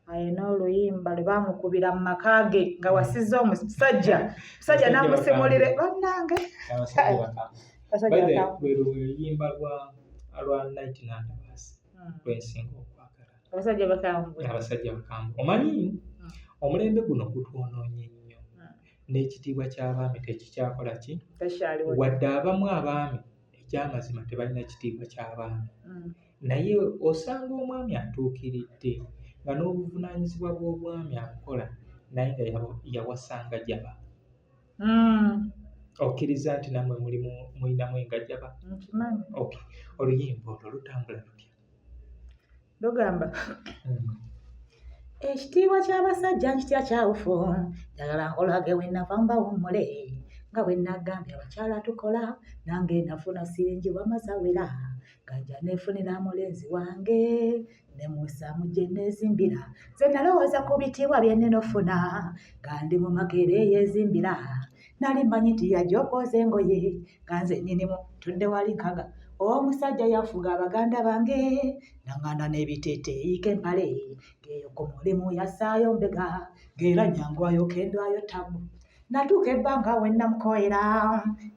Alina oluyimba lwe baamukubira mu maka ge nga wasize omusajja, musajja namusimulire bannange. Abasajja bakambwe. Basajja By the bakambwe. way, lwe luyimba lwa Night Nantabazi lwensinga okwagala. Abasajja bakambwe. Abasajja bakambwe, omanyi omulembe guno gutwonoonye nnyo. N'ekitiibwa ky'abaami tekikyakola ki, wadde abamu abaami ekyamazima tebalina kitiibwa ky'abaami. Naye osanga omwami atuukiridde nga n'obuvunaanyizibwa bw'obwami abukola, naye nga yawasanga jaba. Okkiriza nti nammwe mulinamu engajaba? Okay, oluyimba olwo lutambula lutya? Lugamba, ekitiibwa ky'abasajja nkitya kyawufu, njagala nkolage we nava mbawummule, nga bwe nagambye abakyala tukola, nange nafuna siringi wamazawera, nga nja neefunira mulenzi wange ne musaamu gye neezimbira. Nze nalowooza ku bitiibwa bye nnina ofuna nga ndi mu makeera eyeezimbira. Nali mmanyi nti yajja okwoza engoye nga nze nnyinimu ntudde wali nkaga. Omusajja yafuga abaganda bange nanganda n'ebiteeteeyi k'empale, ng'eyo ku mulimu yassaayo mbega, ng'era nnyangwayo kendwayo ttabu. Natuuka ebbanga we namukoera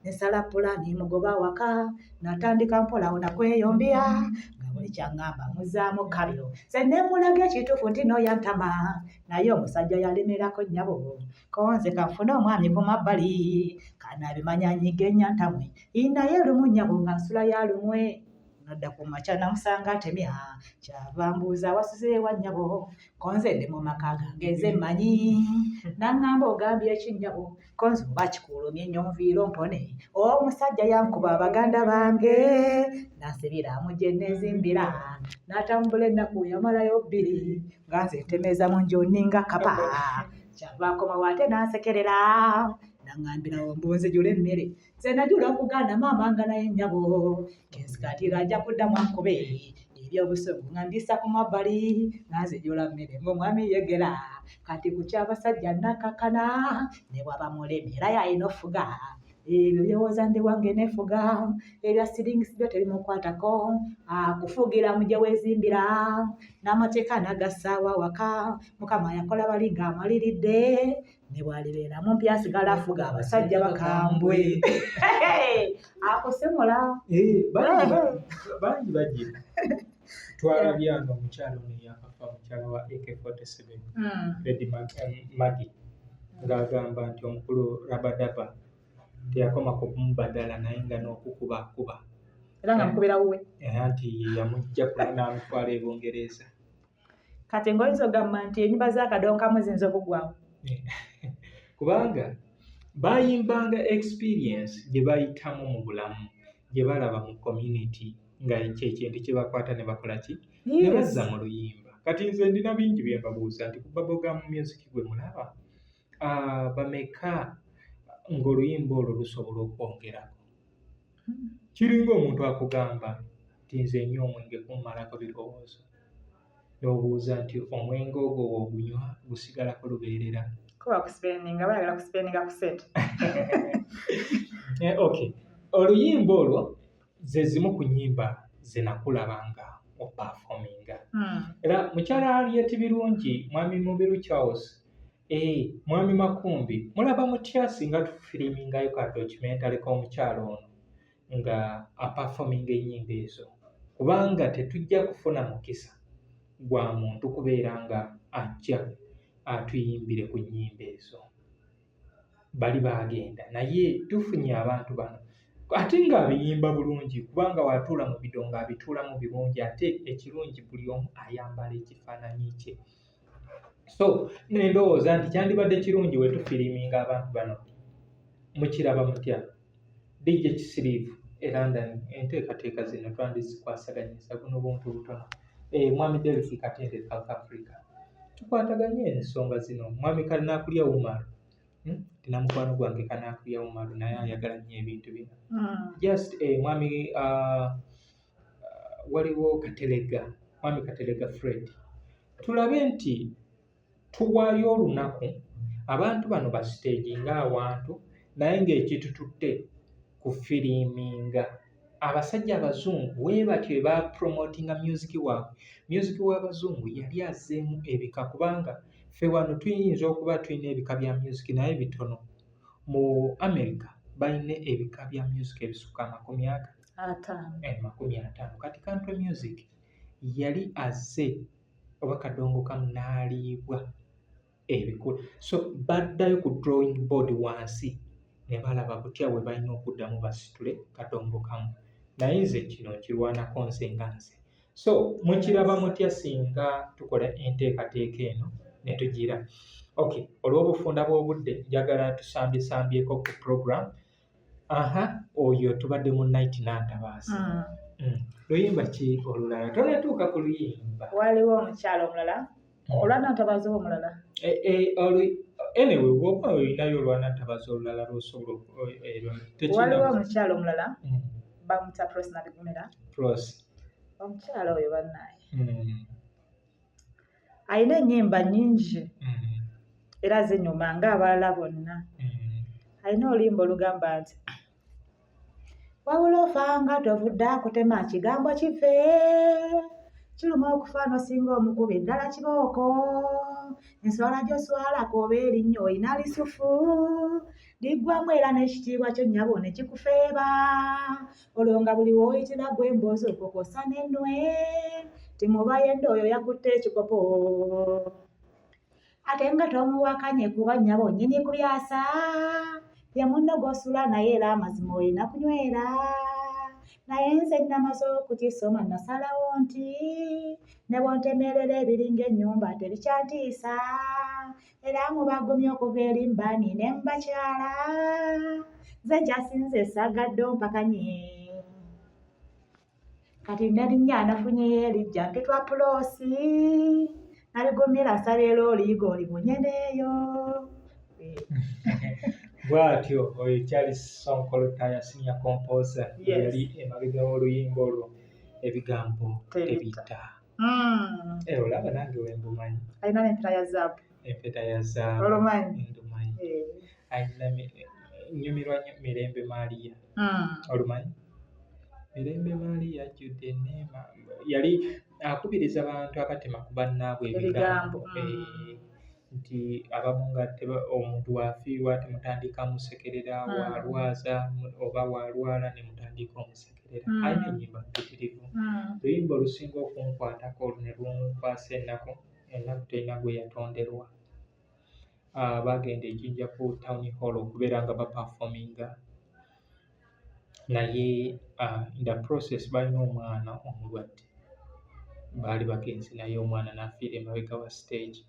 ne nsala pulaani mugoba awaka, natandika mpola awo nakweyombya nga buli kyaŋŋamba muzzaamu kkabiro. Nze ne mulaga ekituufu nti n'oyantama, naye omusajja yalemerako nnyabo. Ko nze kanfune omwami ku mabbali kanaabimanya nnyige nnyantamwe. Naye lumu nnyabo nga nsula ya lumwe, nadda ku makya namusanga atemya, kyava mbuuza wasuze wa nnyabo, ko nze ndi mu maka gange nze mmanyi. N'aŋŋamba ogambye ki nnyabo, ko nze oba kikuulumye nnyo nviira ompone. Omusajja yankuba abaganda bange n'ansibira mu gye neezimbira, n'atambula ennaku yamalayo bbiri nga nze ntemeza mu nju nninga kkapa. Kyava akomawo ate n'ansekerera n'aŋŋambirawo mbu nzijule emmere. Nze najula okugaana maama nga naye nnyabo kensikatira ajja kuddamu ankube ebyobusungu nga mbissa ku mabbali nga nzijula mmere ng'omwami yegera. Kati ku ky'abasajja nakkakkana ne bw'aba mulemi era y'alina ofuga. Ebyo by'owooza ndi wange neefuga, ebya siringisi byo tebimukwatako, akufugira mu gye weezimbira n'amateeka n'agassaawo awaka. Mukama yakola bali ng'amaliridde ne bw'alibeera mumpi asigala afuga abasajja bakambwe. Akusimula. Bangi bagira. Twalabye ano omukyala ono eyakafa, omukyala wa AK47, Lady Maggie, ng'agamba nti omukulu Rabadaba teyakoma ku kumubadala naye nga n'okukubakuba. Era nga mukubira wuwe. Era nti yamujja kuno n'amutwala e Bungereza. Kati ng'oyinza ogamba nti ennyimba z'akadonkamu ziyinza okuggwawo. Kubanga bayimbanga experience gye bayitamu mu bulamu, gye balaba mu community, nga ekyo ekintu kye bakwata ne bakola ki? Ne bazza mu luyimba. Kati nze ndina bingi bye mbabuuza nti ku bubblegum music gwe mulaba, bameka ng'oluyimba olwo lusobola okwongerako? Kiringa omuntu akugamba nti nze nywa omwenge kummalako birowoozo. N'obuuza nti omwenge ogwo w'ogunywa gusigalako lubeerera? Kuba kusipendinga, bayagala kusipendinga ku ssente. Okay. Oluyimba olwo ze zimu ku nnyimba ze nakulaba nga opafominga. Era mukyala Harriet Birungi, mwami Mubiru Charles, mwami Makumbi, mulaba mutya singa tufirimingayo ka documentary k'omukyala ono nga apafominga ennyimba ezo? Kubanga tetujja kufuna mukisa gwa muntu kubeera nga ajja atuyimbire ku nnyimba ezo. Bali baagenda naye tufunye abantu bano ate ng'abiyimba bulungi, kubanga watuula mu bidongo abituulamu birungi, ate ekirungi buli omu ayambala ekifaananyi kye. So nendowooza nti kyandibadde kirungi we tufiriminga abantu bano. Mukiraba mutya? DJ Kisiriivu e London, enteekateeka zino twandizikwasaganyiza buno buntu butono. Mwami Delphi Katende South Africa, tukwataganye ensonga zino. Mwami Kanaakulya Umar, Ndina mukwano gwange Kanaakulya Umar, naye ayagala nnyo ebintu bino. Just mwami waliwo Katelega, mwami Katelega Fred, tulabe nti tuwaayo olunaku abantu bano basiteeginga awantu, naye ng'ekitututte kufiriminga. Abasajja abazungu we batyo bapromotinga music waabwe. Music w'abazungu yali azzeemu ebika, kubanga ffe wano tuyinza okuba tulina ebika bya music naye bitono. Mu America balina ebika bya music ebisukka 50. 50. Kati country music yali azze oba kadongo kamu n'aliibwa. Ebikulu. So baddayo ku drawing board wansi ne balaba butya bwe balina okuddamu basitule Kadongo Kamu. Naye nze kino nkirwanako nze nga nze. So mukiraba mutya singa tukola enteekateeka eno ne tugira? Okay, olw'obufunda bw'obudde njagala tusambyesambyeko ku program. Aha, oyo tubadde mu Night Nantabaasi. Luyimba ki olulala? Tonatuuka ku luyimba. Waliwo omukyala omulala olwa Nantabazi oba omulala? Anyway, bw'oba olinayo olwa Nantabazi olulala lw'osobola Waliwo omukyala omulala bamuyita Prosi Nabigumira. Prosi. Omukyala oyo bannaye alina ennyimba nnyingi era zinyuma ng'abalala bonna. Alina oluyimba olugamba nti wabula ofanga tovudde akutema kigambo kife kiruma okufa n'osinga omukubi ddala kibooko enswala gy'oswalako oba erinnyo olina lisufu liggwamu era n'ekitiibwa kyo nnyabo ne kikufeeba olwo nga buli w'oyitira gwe emboozi okokosa n'ennwe timubayenda oyo yakutte ekikopo ate nga tomuwakanye kuba nnyabo nnyini ku byasa ye munno gw'osula naye era amazima olina kunywera naye nze namaze okukisoma nasalawo nti ne bw'ontemerera ebiringa ennyumba tebikyantiisa era mubagumye okuva eri mbani ne mbakyala nze nkyasinze sagadde ompakanye kati nalinnya nafunyeyo elijja mpitwa Puloosi nabigumira nsaba era oliyiga olibunye neeyo. Bw'atyo oyo Charles Ssonko Lutaaya senior composer yali emabega w'oluyimba olwo ebigambo tebitta. Era olaba nange wembumanyi. Alina n'empeta ya zaabu. Empeta ya zaabu. Olumanyi? Ndumanyi. Alina nnyumirwa nnyo Mirembe Maria. Olumanyi? Mirembe Maria ajjudde enneema. Yali akubiriza bantu abatema ku bannaabwe ebigambo. Nti abamu nga omuntu wafiirwa temutandika musekerera, walwaza oba walwala ne mutandika omusekerera. Alina ennyimba mpitirivu. Luyimba olusinga okunkwatako olwo ne lunkwasa ennaku, ennaku terina gwe yatonderwa. Baagenda e Jinja ku town hall okubeera nga baperforminga naye in the process balina omwana omulwadde baali bagenze naye omwana n'afiira emabega wa stage.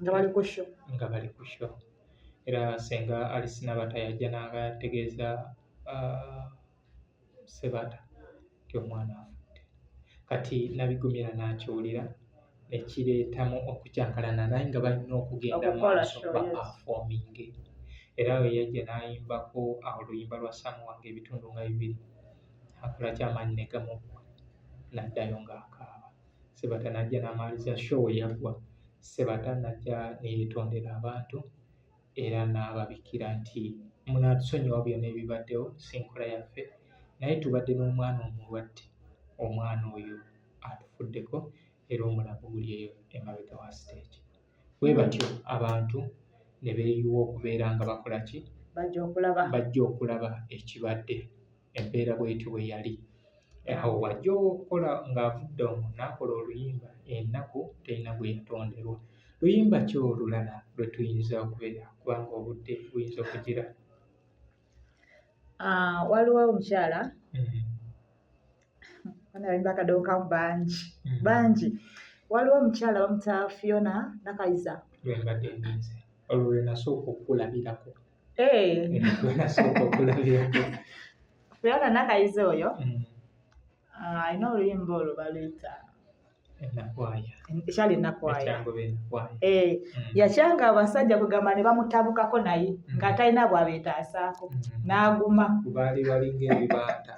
Nga bali ku show. Nga bali ku show. Era Ssenga Alice Nabata yajja n'ategeeza Sebata nti omwana afudde. Kati Nabigumira n'akiwulira ne kireetamu okukyankalana naye nga balina okugenda mu maaso baperforminge. Era we yajja n'ayimbako awo oluyimba lwa Samuwanga ebitundu nga bibiri akola kyamaanyi ne gamuggwa n'addayo ng'akaaba. Sebata n'ajja n'amaliriza show we yaggwa Sebata n'ajja ne yeetondera abantu era n'ababikira nti munaatusonyiwa byonna ebibaddewo si nkola yaffe naye tubadde n'omwana omulwadde omwana oyo atufuddeko era omulambo guli eyo emabega wa siteegi. Bwe batyo abantu ne beeyiwa okubeera nga bakola ki? Bajja okulaba ekibadde. Embeera bw'etyo bwe yali. Awo w'ajja okukola ng'avudde omwo n'akola oluyimba ennaku terina gwe yatonderwa. Luyimba ki olulala lwe tuyinza okubeera kubanga obudde buyinza okugira? Waliwo omukyala abayimbi akadonkamu bangi bangi. Waliwo omukyala bamuyita Fiona Nakayiza. Lwe mbadde nninze olwo lwe nasooka okukulabirako. Lwe nasooka okulabirako. Fiona Nakayiza oyo alina oluyimba olwo baluyita Enakwaya. Ekyali Enakwaya. Yakyanga abasajja kugamba ne bamutabukako naye nga talina bw'abeetaasaako n'aguma. Baali balinga ebibaata.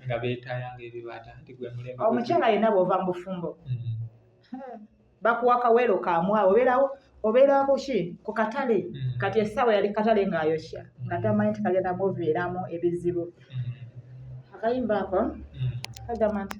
Nga beetaaya ng'ebibaata nti gwe mulembe. Omukyala yenna bw'ova mu bufumbo bakuwa kawero kamu awo obeerawo obeera kuki ku katale. Kati essaawa yali katale ng'ayokya nga tamanyi nti kagenda muviiramu ebizibu. Akayimba ako kagamba nti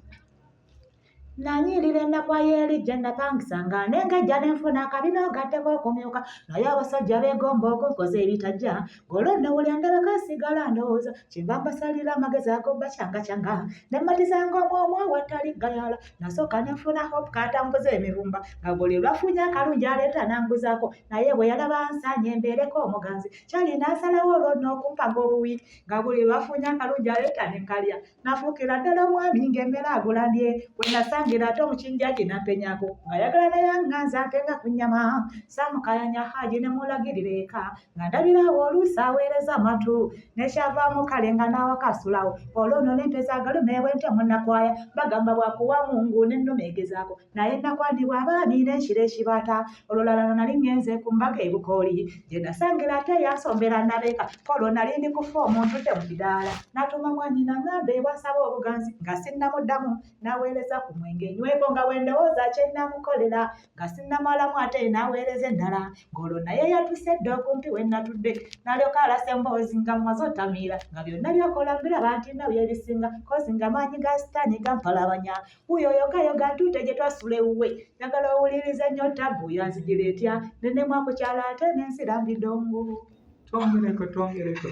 Nanyirira ennaku y'eri gye napangisanga nengejja ne nfuna akabina ogatteko okumyuka, naye abasajja beegomba okunkoza ebitajja. Ng'olwo nno wulya ndabako nsigala ndowooza, kyenva mbasalira amagezi agobba kyanga kyanga, ne mmatizanga omwo omwo awatali gayala. Nasooka ne nfuna Hope katambuza emivumba, nga buli lwafunye akalungi aleeta nanguzaako, naye bwe yalaba nsaanye mbeereko omuganzi kyali n'asalawo olwo n'okumpaga obuwi, nga buli lwafunye akalungi aleeta ne nkalya. Nafuukira ddala omwami ng'emmere agula ndye. We nasangira ate omukinjaagi nampenyako, ng'ayagala naye anganza ate nga ku nnyama. Saamukayanya Haji ne mulagirira eka, nga ndabirawo oluusi aweereza amatu nekyavaamu kale nga n'awaka asulawo. Olwo nno nempeza agalume bwentyo munnakwaya, bagamba bwakuwa Mungu n'ennume egezaako, naye nakwandibwa abaami n'ekiro ekibaata. Olulala nali ŋŋenze ku mbaga e Bukooli, gye nasangira ate yansombera nabeeka. Olwo nali ndi kufa omuntu dde mu kidaala, n'atuma mwannyina ŋŋambe bw'asaba obuganzi. Nga sinnamuddamu n'aweereza ku mwenge nyweko, nga bwe ndowooza kye nnamukolera. Nga sinnamalamu ate n'aweereza endala, ng'olwo naye yatuse dda okumpi we nnatudde. N'alyoka alasa emboozi nga mmaze otamiira, nga byonna by'akola mbiraba nti nno byebisinga, kozi nga maanyi ga sitaani gampalabanya. Wuuyo yogayoga ntuute gye twasula ewuwe, njagala owulirize nnyo tabbu yanzigira etya, ne nnemwa ku kyalo ate ne nzira mu bidongo. Twongereko, twongereko.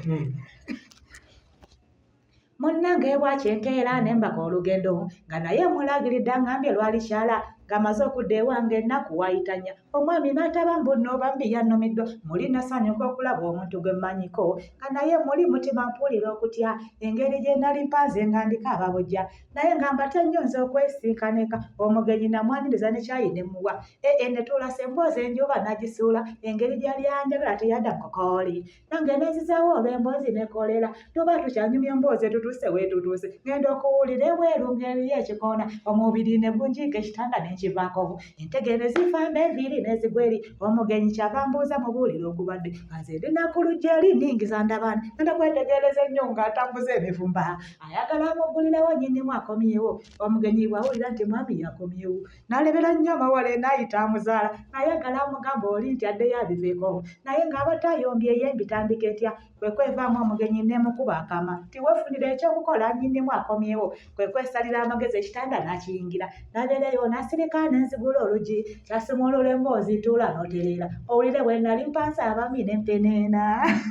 Munnange bwakye nkeera ne mbaka olugendo, nga naye mulagiridde aŋŋambye lwali kyala, ng'amaze okudda ewange ennaku waayita nnya. Omwami n'ataba mbu nno bambi yannumiddwa. Muli nasanyuka okulaba omuntu gwe mmanyiko, nga naye muli mutima mpulira okutya engeri gye nali mpanze nga ndiko ababujja, naye nga mbatya nnyo nze okwesinkana eka. Omugenyi namwaniriza ne kyayi ne mmuwa, ee ne tulasa emboozi enjuba n'agisuula. Engeri gye yali anjagala teyadda mu kokooli, nange nenzizaawo olw'emboozi nekolera. Tuba tukyanyumya emboozi etutuuse weetutuuse, ngenda okuwulira ebweru ng'eriyo ekikoona, omubiri ne gunjiika ekitanda ne nkivaako, entege ne zifa mba enviiri n'ezigwa eri. Omugenyi kyava mbuuza mubuulire ogubadde, nga nze ndi nakulujja eri nningiza ndabaani, ngenda kwetegereza ennyo ng'atambuza emivumba, ayagala amuggulirewo nnyinimu akomyewo. Omugenyi bw'awulira nti mwami yakomyewo, n'alebera nnyo amawale n'ayita amuzaala, ng'ayagala amugamba oli nti addeyo abiveeko, naye ng'abadde ayombye ye mbitandika etya? Kwe kwevaamu omugenyi nemukuba akama nti weefunire ekyokukola nnyinimu akomyewo. Kwe kwesalira amagezi ekitanda n'akiyingira n'abeereyo n'asirika n'enzigula oluggi, kyasumulula emboozi tuula n'otereera owulire bwe nali mpanze abami ne mpeneena.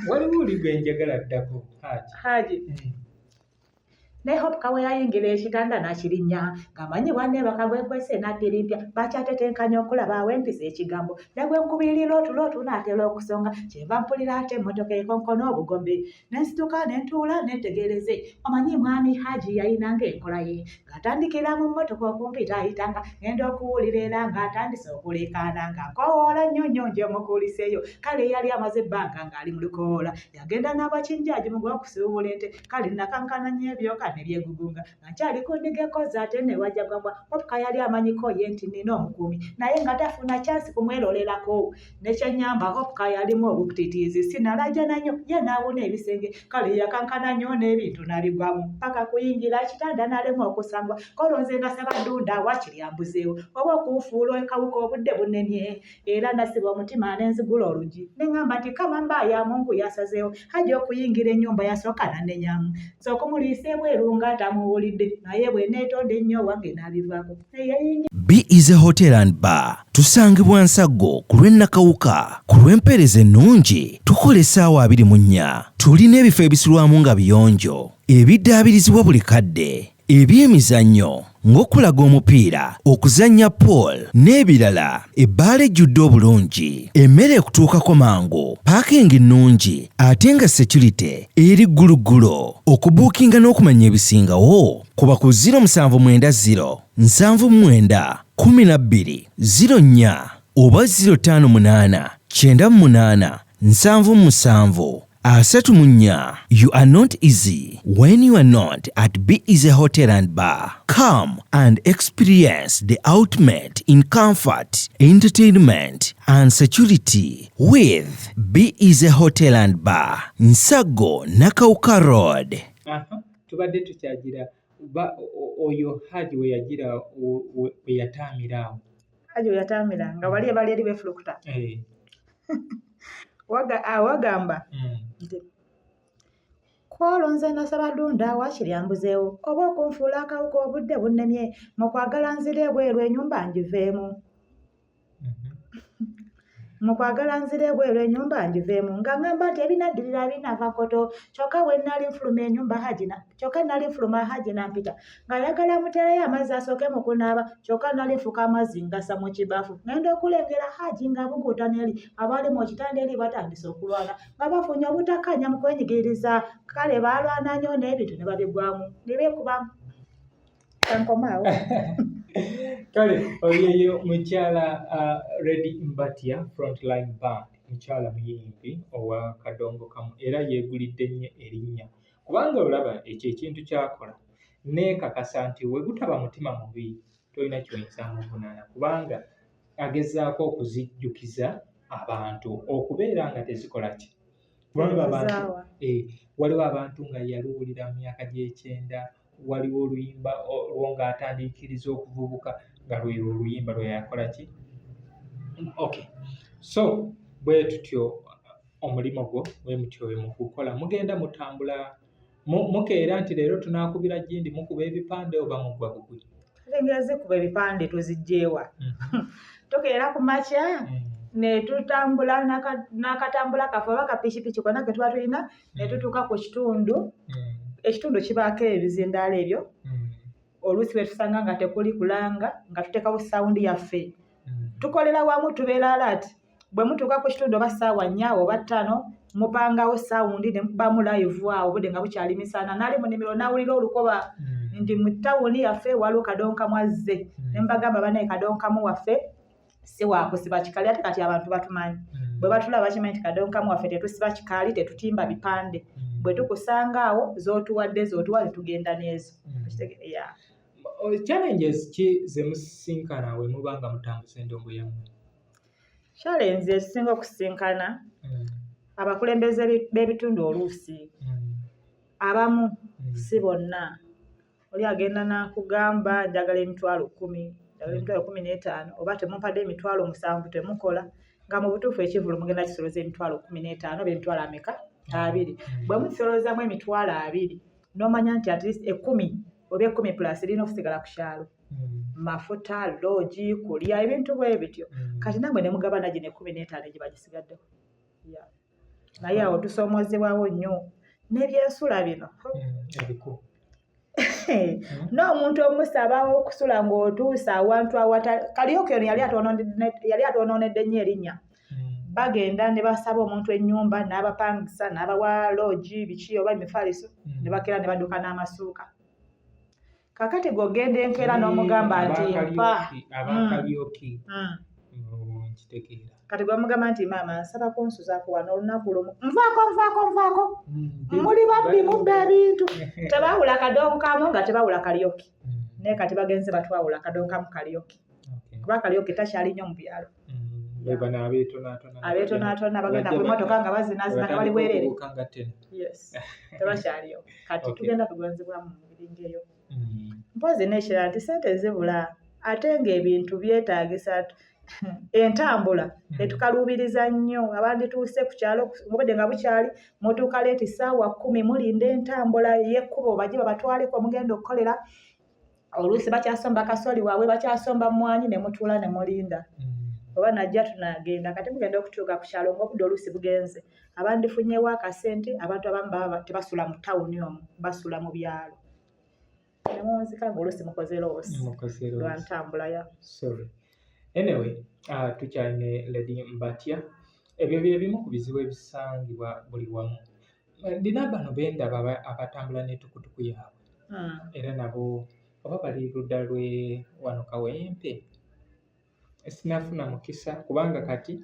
Waliwo oli gwe njagala ddako, Haji. Haji. Ne Hope Kawe yayingira ekitanda n'akirinnya, ng'amanyi bwanneebaka gwenkwese n'appirimpya. Bakyatetenkanya okulaba awempisa ekigambo, ne gwe nkubirira otulo tunaatera okusonga, kyenva mpulira ate emmotoka ekonkona obugombe, ne nsituka ne ntuula neetegereze. Omanyi mwami Haji yayinanga enkola ye, ng'atandikira mu mmotoka okumpita ayitanga, ngenda okuwulira era ng'atandise okuleekaana nga nkoowoola nnyo nnyo nje mukuuliseeyo. Kale yali amaze ebbanga ng'ali mu lukoola, yagenda n'abakinjaagi mu gw'okusuubula ente. Kale nakankana nnyo ebyoka ne byegugunga nga nkyali ku ndiga ekoze ate ne wajja gwambwa. Hopuka yali amanyiko ye nti nnina omukuumi, naye nga tafuna kyansi kumwerolerako. Nekyennyamba Hopuka yalimu obukutiitiizi, sinalajana nnyo ye n'awuna ebisenge. Kale yakankana nnyo n'ebintu n'abigwamu paka kuyingira kitanda n'alema okusangwa. Kolo nze nasaba ddunda waakiri ambuzeewo oba okunfuula ekawuka obudde bunnemye, era nasiba omutima ne nzigula oluggi ne ŋŋamba nti kama mbaaya Mungu yasazeewo. Haji okuyingira ennyumba yasooka n'annenyamu nze okumuliisa ebweru nga tamuwulidde, naye bwe neetonda ennyo owange n'abivaako eyayingira. Be Easy Hotel and Bar tusangibwa Nsaggo ku lw'e Nakawuka. Ku lw'empeereza ennungi tukola essaawa 24. Tulina ebifo ebisulwamu nga biyonjo, ebiddaabirizibwa buli kadde, ebyemizannyo ng'okulaga omupiira, okuzannya pool n'ebirala. Ebbaala ejjudde obulungi, emmere ekutuukako mangu, paakingi nnungi ate nga security eri gguluggulo. Okubuukinga n'okumanya ebisingawo kuba ku 0790 79 12 04 oba 058 98 77 34. You are not easy when you are not at Be Easy Hotel and Bar. Come and experience the ultimate in comfort, entertainment and security with Be Easy Hotel and Bar, Nsaggo, Nakawuka Road. Aha, tubadde tukyagira oyo Haji we yagira we yataamira awo. Haji we yataamira nga bali ebali eri beefulukuta. Wagamba nti Kwolwo nze nasaba Ddunda waakiri ambuzeewo oba okunfuula akawuka obudde bunnemye mu kwagala nzire ebweru ennyumba ngiveemu. Mu kwagala nzire ebweru ennyumba ngiveemu nga ŋŋamba nti ebinaddirira binava koto kyokka bwe nnali nfuluma ennyumba Hajji na kyokka nnali nfuluma Hajji n'ampita ng'ayagala muteereyo amazzi asooke mu kunaaba kyokka nnali nfuka amazzi ngassa mu kibaafu ŋŋenda okulengera Hajji ng'abuguutana eri abaali mu kitanda eri batandise okulwana nga bafunye obutakkaanya mu kwenyigiriza kale baalwana nnyo n'ebintu ne babigwamu ne beekubamu kankomaawo kale oyeyo mukyala Redi Mbatya Frontline Band mukyala muyimbi owa kadongo kamu era yeegulidde nnyo erinnya kubanga olaba ekyo ekintu kyakola neekakasa nti we gutaba mutima mubi tolina kyoyinza muvunaana kubanga agezaako okuzijjukiza abantu okubeera nga tezikola ki kubanga abantu eh, waliwo abantu nga yaluwulira mu myaka gy'ekyenda waliwo oluyimba olwo ng'atandiikiriza okuvubuka nga lwelwo oluyimba lwe yakola ki okay so bwe tutyo omulimu gwo bwe mutyo bwe mugukola mugenda mutambula mukeera nti leero tunaakubira gindi mukuba ebipande oba mugwa bugwi engeri zikuba ebipande tuzijjeewa mhm. tukeera ku makya mm. netutambula n'akatambula kaffe oba kapikipiki konna ke tuba tulina mm. netutuuka ku kitundu mm. ekitundu kibaako ebizindaalo ebyo oluusi bwetusanga nga tekuli kulanga nga tuteekawo sawundi yaffe tukolera wamu tubeera alert bwe mutuuka ku kitundu oba ssaawa nnya oba ttaano mupangawo sawundi ne mukubamu live awo obudde nga bukyali misana n'ali mu nnimiro n'awulira olukoba mm. nti mu tawuni yaffe waliwo kadonkamu azze mm. ne mbagamba banaye kadonkamu waffe si wakusiba kikali ate kati abantu batumanyi mm. bwe batulaba bakimanyi nti kadonkamu waffe tetusiba kikali tetutimba bipande bwe tukusanga awo z'otuwadde z'otuwa tetugenda n'ezo challenges ki ze musisinkana we muba nga mutambuza endongo yammwe Challenge ezisinga okusisinkana mm. abakulembeze b'ebitundu oluusi mm. abamu mm. si bonna oli agenda nakugamba njagala emitwalo kumi njagala emitwalo 15 oba temumpadde emitwalo musanvu temukola nga mu butuufu ekivulu mugenda kisoloza emitwalo 15 oba emitwalo ameka abiri bwe mukisolozaamu emitwalo abiri n'omanya nti at least ekumi oba ekumi plus lirina okusigala ku kyalo mm. mafuta loogi kulya ebintu bwe bityo mm. kati namwe ne mugabana gino 15 egiba gisigaddeho naye awo tusoomozebwawo nnyo n'ebyensula bino mm, n'omuntu omusaba okusula ng'otuuse awantu awata kalyoki ono yali atwonoonedde nnyo erinnya bagenda ne basaba omuntu ennyumba n'abapangisa n'abawa loogi biki oba emifaliso ne bakera ne badduka n'amasuuka kakati gwe ogenda enkeera n'omugamba nti mpa abakalyoki mm. mm. kati gwemugamba nti maama nsaba kunsuzaako wano olunaku lumu nvaako nvaako nvaako mm. muli babbi mubba ebintu tebawula kadonkamu nga tebawula kalyoki naye kati bagenze batwawula kadonkamu kalyoki kuba kalyoki takyali nnyo mu byalo abeetonaatona bagenda ku motoka nga bazinazina nga bali bwerere tebakyaliyo kati tugenda tugonzebwamu mu ngeri ngeyo mpozi n'ekirala nti sente zibula ate ng'ebintu byetaagisa entambula mm. etukaluubiriza nnyo abandituuse ku kyalo obudde nga bukyali mutuuka leeti ssaawa 10 mulinda entambula y'ekkubo bajje babatwaleko mugenda okukolera oluusi bakyasomba kasooli waabwe bakyasomba mmwanyi ne mutuula ne mulinda mm. oba najja tunagenda kati mugenda okutuuka ku kyalo ng'obudde oluusi bugenze abandifunyewo akasente abantu abamu baba tebasula mu tawuni omwo basula mu byalo nemunzika ng'oluusi mukoze loosi lwa ntambula ya sorry anyway tukyali ne Lady Mbatya ebyo bye bimu ku bizibu ebisangibwa buli wamu ndina bano bendaba abatambula n'etukutuku yaabwe hmm. era nabo oba bali ludda lwe wano Kawempe sinafuna mukisa kubanga kati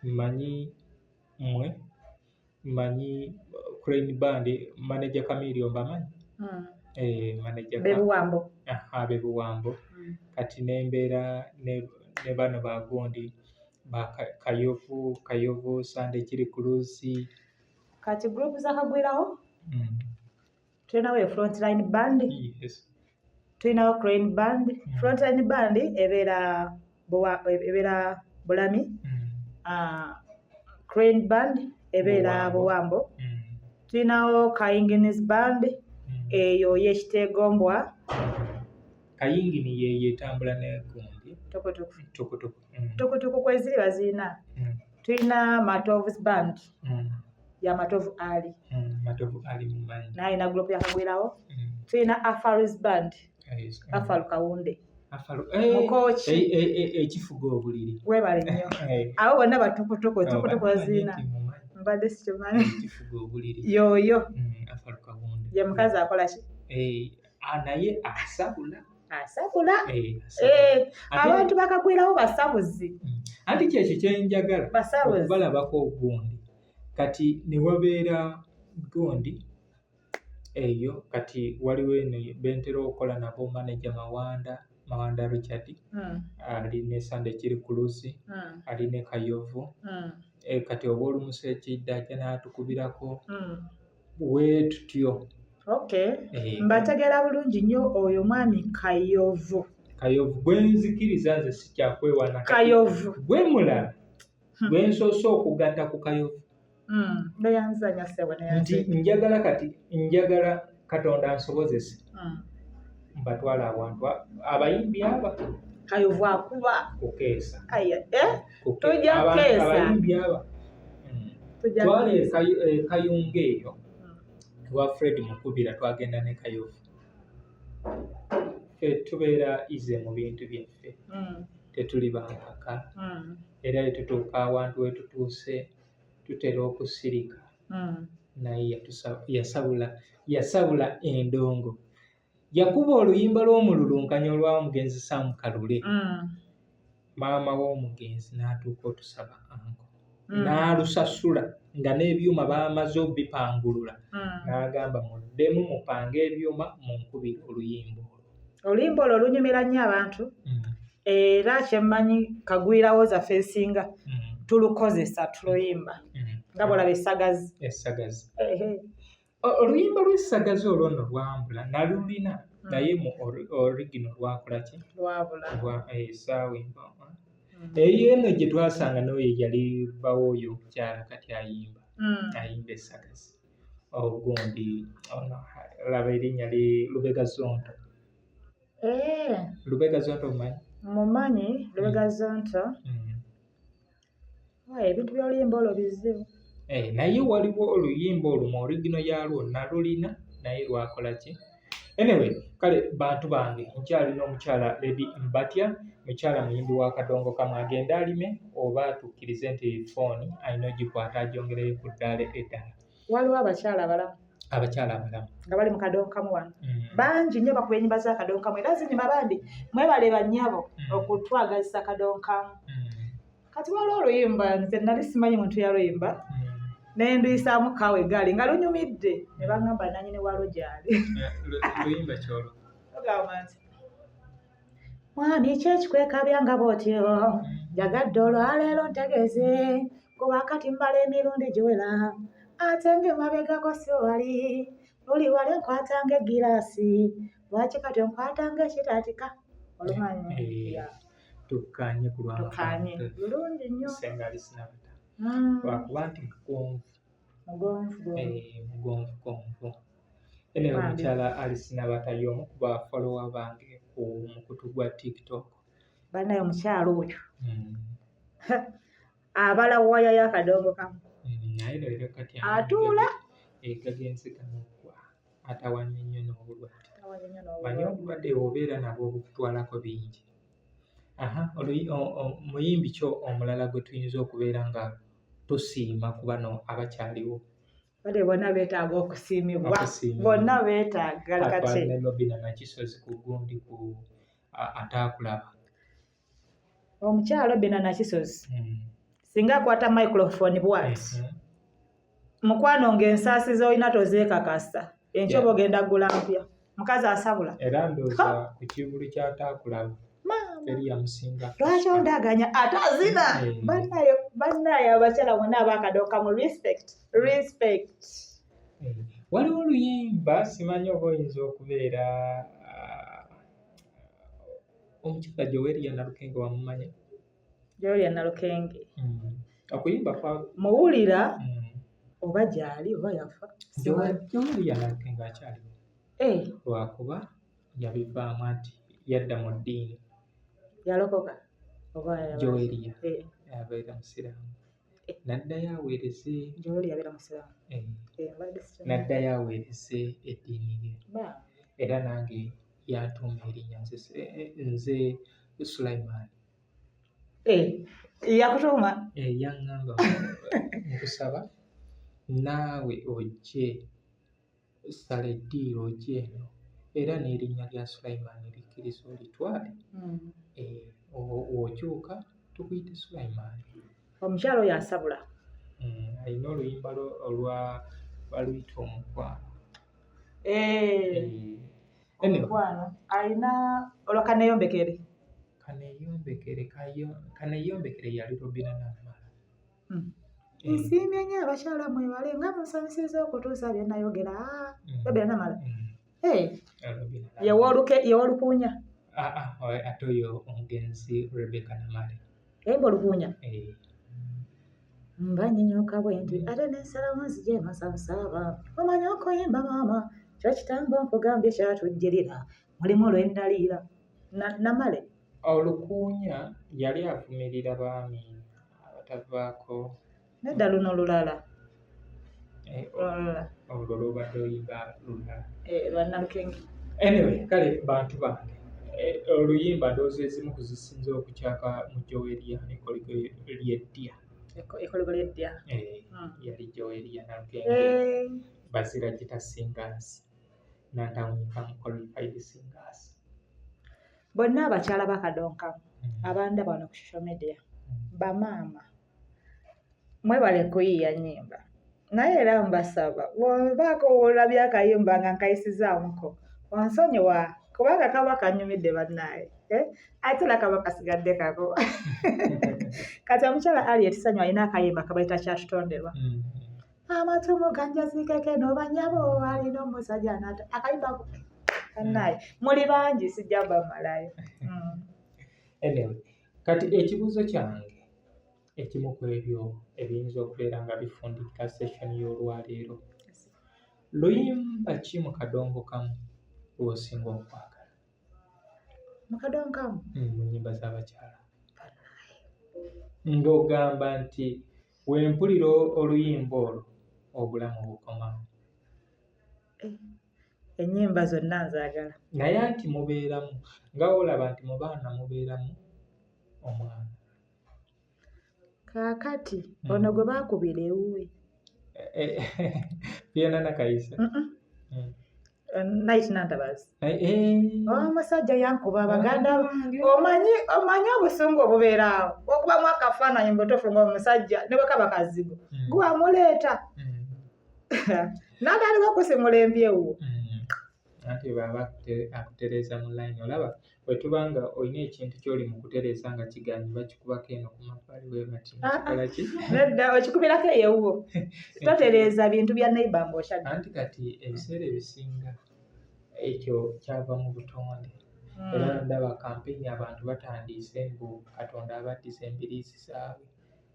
mmanyi mmwe mmanyi Crane Band manager Chameleone bamanyi hmm. eh, manager Bebuwambo aha Bebuwambo hmm. kati nembeera ne, ne bano bagundi ba Kayovu Kayovu Sunday kiri Cruise kati group za Kagwirawo mm. tulinawo e Frontline Band yes. tulinawo Crane Band mm. Frontline Band ebeera ebeera Bulami mm. Crane Band ebeera Buwambo mm. Tulinawo Kayinginis Band, eyo y'ekiteegombwa. Kayingini yeyo etambula negundi. Tukutuku. Tukutuku. Tukutuku kweziri bazirina. Tulina Matovu's Band, ya Matovu Ali. Matovu Ali mumanyi. Naye alina group yakagwerawo. Tulina Afaru's Band, Afaru Kawunde. Afaru Mukooki. Ekifuga obuliri. Webale nnyo. Abo bonna batukutuku, tukutuku bazirina. Mbadde sikimanyi. Ekifuga obuliri. Yoyo. Afaru Kawunde. Ye mukazi akola ki? Naye asabula. Asabula. Asabula. Abantu bakagwerawo basabuzi. Anti kyekyo kyenjagala. Basabuzi. Okubalabako ogundi. Kati ne wabeera gundi eyo, kati waliwo eno bentera okukola nabo, manager Mawanda, Mawanda Richard, ali ne Sunday kiri Kuluzi, ali ne Kayovu. Kati oba olumusa ekidda ajja n'atukubirako weetutyo. Okay. Mbategeera bulungi nnyo oyo mwami Kayovu. Kayovu gwe nzikiriza nze sikyakwewana. Kayovu. Gwe mulala gwe nsoose okugatta ku Kayovu. Neyanzanya ssebo, nti njagala kati njagala Katonda ansobozese mbatwala awantu abayimbi aba. Kayovu akuba. Kukeesa. Aya, tujja kukeesa. Abayimbi aba. Tujja Twali kukeesa. Kayunga eyo ewa Fred Mukubira, twagenda ne Kayovu. Ffe tubeera ize mu bintu byaffe. Tetuli bampaka. Era wetutuuka awantu wetutuuse tutera okusirika. Naye yasabula endongo. Yakuba oluyimba lw'omululunkanyo olwa mugenzi Sam Kalule. Maama w'omugenzi n'atuuka otusaba anko. N'alusasula nga n'ebyuma baamaze obipangulula. N'agamba muddemu mupange ebyuma munkubire oluyimba olwo. Oluyimba olwo lunyumira nnyo abantu. Era kyemmanyi kagwirawo zaffe esinga tulukozesa, tuluyimba. Nga bw'olaba essagazi. Essagazi. Oluyimba lw'essagazi olwo nno lwambula, nalulina naye mu original lwakola ki? Lwabula. Essaawa emba. Eyo eno gye twasanga n'oyo yali bbawo oyo omukyala kati ayimba. Ayimba essagazi. Ogundi ono laba erinnya li Lubega Zonto. Lubega Zonto omumanyi? Mumanyi Lubega Zonto. Ebintu by'oluyimba olwo bizibu. Naye waliwo oluyimba olwo mu original yaalwo nalulina naye lwakola ki? Anyway, kale bantu bange nkyalina omukyala Lady Mbatya, mukyala muyimbi wa kadongo kamu, agenda alime oba tukkirize nti fooni alina ogikwata agyongereyo ku ddaala eddala. Waliwo abakyala abalamu. Abakyala abalamu. Nga bali mu kadongo kamu wano. Bangi nnyo bakuba ennyimba za kadongo kamu era zinyuma bandi mwebale bannyabo okutwagazisa kadongo kamu. Kati waliwo oluyimba nze nali simanyi muntu yaluyimba. Ne nduyisaamu kaawa eggaali nga lunyumidde ne baŋŋamba nannyini waalwo gy'ali. Luyimba ki olwo? Lugamba nti mwami ki ekikwekabya nga bw'otyo, njagadde olwaleero ntegeeze kuba kati mbala emirundi giwera ate ng'emabegako si wali luli wali nkwatanga eggiraasi lwaki kati onkwatanga ekitaatika. Olumanyi? Yeah. Tukkaanye ku lwa Tukkaanye. Lulungi nnyo. Ssenga Alice Nabata. Lwakuba nti mugonvu. Mugonvu, gonvu. Mugonvu, gonvu. Ene Bambi. omukyala Alice Nabata y'omu ku ba follower bange ku mukutu gwa TikTok. Bannaye omukyala oyo. Abala waya y'akadongo kamu. Naye leero kati Atuula. Gagenze gamuggwa. Atawanye nnyo n'obulwadde. Atawanye nnyo n'obulwadde. Manyi obulwadde obeera nabwo bukutwalako bingi. Aha, muyimbi ki omulala gwe tuyinza okubeera nga tusiima ku bano abakyaliwo? Bale bonna beetaaga okusiimibwa. Okusiimibwa. Bonna beetaaga Atwala kati. ne Robina Nakisozi ku gundi ku ataakulaba. Omukyala Robina Nakisozi. Singa akwata microphone bw'ati. Mukwano ng'ensaasi z'olina tozeekakasa. Enkya oba ogenda ggula mpya. Mukazi asabula. Era ndowooza ku kivvulu ky'ataakulaba. Maama. Teri yamusinga. Lwaki ondaganya ate azina? Bannaye abakyala bonna ab'akadongo mu respect, respect. Waliwo oluyimba simanyi oba oyinza okubeera, omukyala Joweria Nalukenge wamumanya? Joweria Nalukenge. Okuyimba kwa Muwulira Oba gyali oba yafa. Joweria Nalukenge akyaliwo. Eh. Lwakuba yabivaamu anti yadda mu ddiini. Yalokoka oba Joweria abeera musiraamu. N'addayo aweereze. Joweria abeera musiraamu. N'addayo aweereze eddiini ye. Era nange yantuuma erinnya nze Sulaiman. Yakutuuma? Yaŋŋamba nkusaba naawe ojje sala eddiiro ojje eno era n'erinnya lya Sulaiman likkirize olitwale. Bw'okyuka tukuyite Sulaiman. Omukyala oyo asabula. Alina oluyimba olwa baluyita omukwano. Omukwano alina olwa Kaneeyombekere. Kaneeyombekere yali Robina Namala. Nsiimye nnyo abakyala mwebale nga munsanyusizza okutuusa bye nayogera. Robina Namala. Ye w'olukuunya. Ate oyo omugenzi Rebecca Namale. Yayimba olukuunya? Mba nnyinyuka bwe nti ate nensalawo nzije emasabusaaba omanyi okuyimba maama kyo kitambo nkugambye kyatujjirira mulimu lwendaliira Namale. Olukuunya yali avumirira baami abatavaako. Nedda, luno lulala. Olwo lw'obadde oyimba lulala. Lwa Nalukenge. Anyway, kale bantu bange, oluyimba ndowooza ezimu ku zisinze okukyaka mu Joweria ekkoligo ly'eddya. Ekkoligo ly'eddya. Yali Joweria Nalukenge. Bazira Guitar Singers, Nantawunyika Qualified Singers. Bonna abakyala bakadonka abandaba wano ku social media, bamaama mwebale kuyiiya nnyimba, naye era mbasaba bw'obaako w'olabye akayimba nga nkayisizaamuko onsonyiwa kubanga kaba kanyumidde bannaaye, ate era kaba kasigadde kako. Kati omukyala Aliet Sanyu alina akayimba kabayita Kyatutonderwa. Amatumu ganjazikeko eno banyabo alina omusajja nata akayimba ako bannaaye muli bangi sijja bamalayo. Anyway, kati ekibuuzo kyange ekimu ku ebyo ebiyinza okubeera nga bifundikira session y'olwaleero, luyimba ki mu kadongo kamu lw'osinga okwagala? Mu kadongo kamu? Mu nnyimba z'abakyala ng'ogamba nti wempulira oluyimba olwo obulamu bukomawo. Ennyimba zonna nzaagala. Naye anti mubeeramu nga olaba nti mu baana mubeeramu omwana. Kaakati ono gwe baakubira ewuwe. Fiona Nakayisa. Night Nantabazi. Omusajja yankuba abaganda, omanyi omanyi obusungu obubeera awo okubamu akafaananyi mu butuufu ng'omusajja ne bwe kaba kazigo gwamuleeta n'atandika okusimula empi ewuwo. Anti bw'aba akutereeza mu line, olaba bwe tuba nga olina ekintu ky'oli mu kutereeza nga kigaanyi, bakikubako eno ku mabbali bwe bati nekikola ki? Nedda, okikubirako eyo ewuwo, totereeza bintu bya neighbor ng'okyadde. Anti kati ebiseera ebisinga ekyo kyava mu butonde era ndaba kampeyini abantu batandiise mbu Katonda abaddiza embiriizi zaabwe.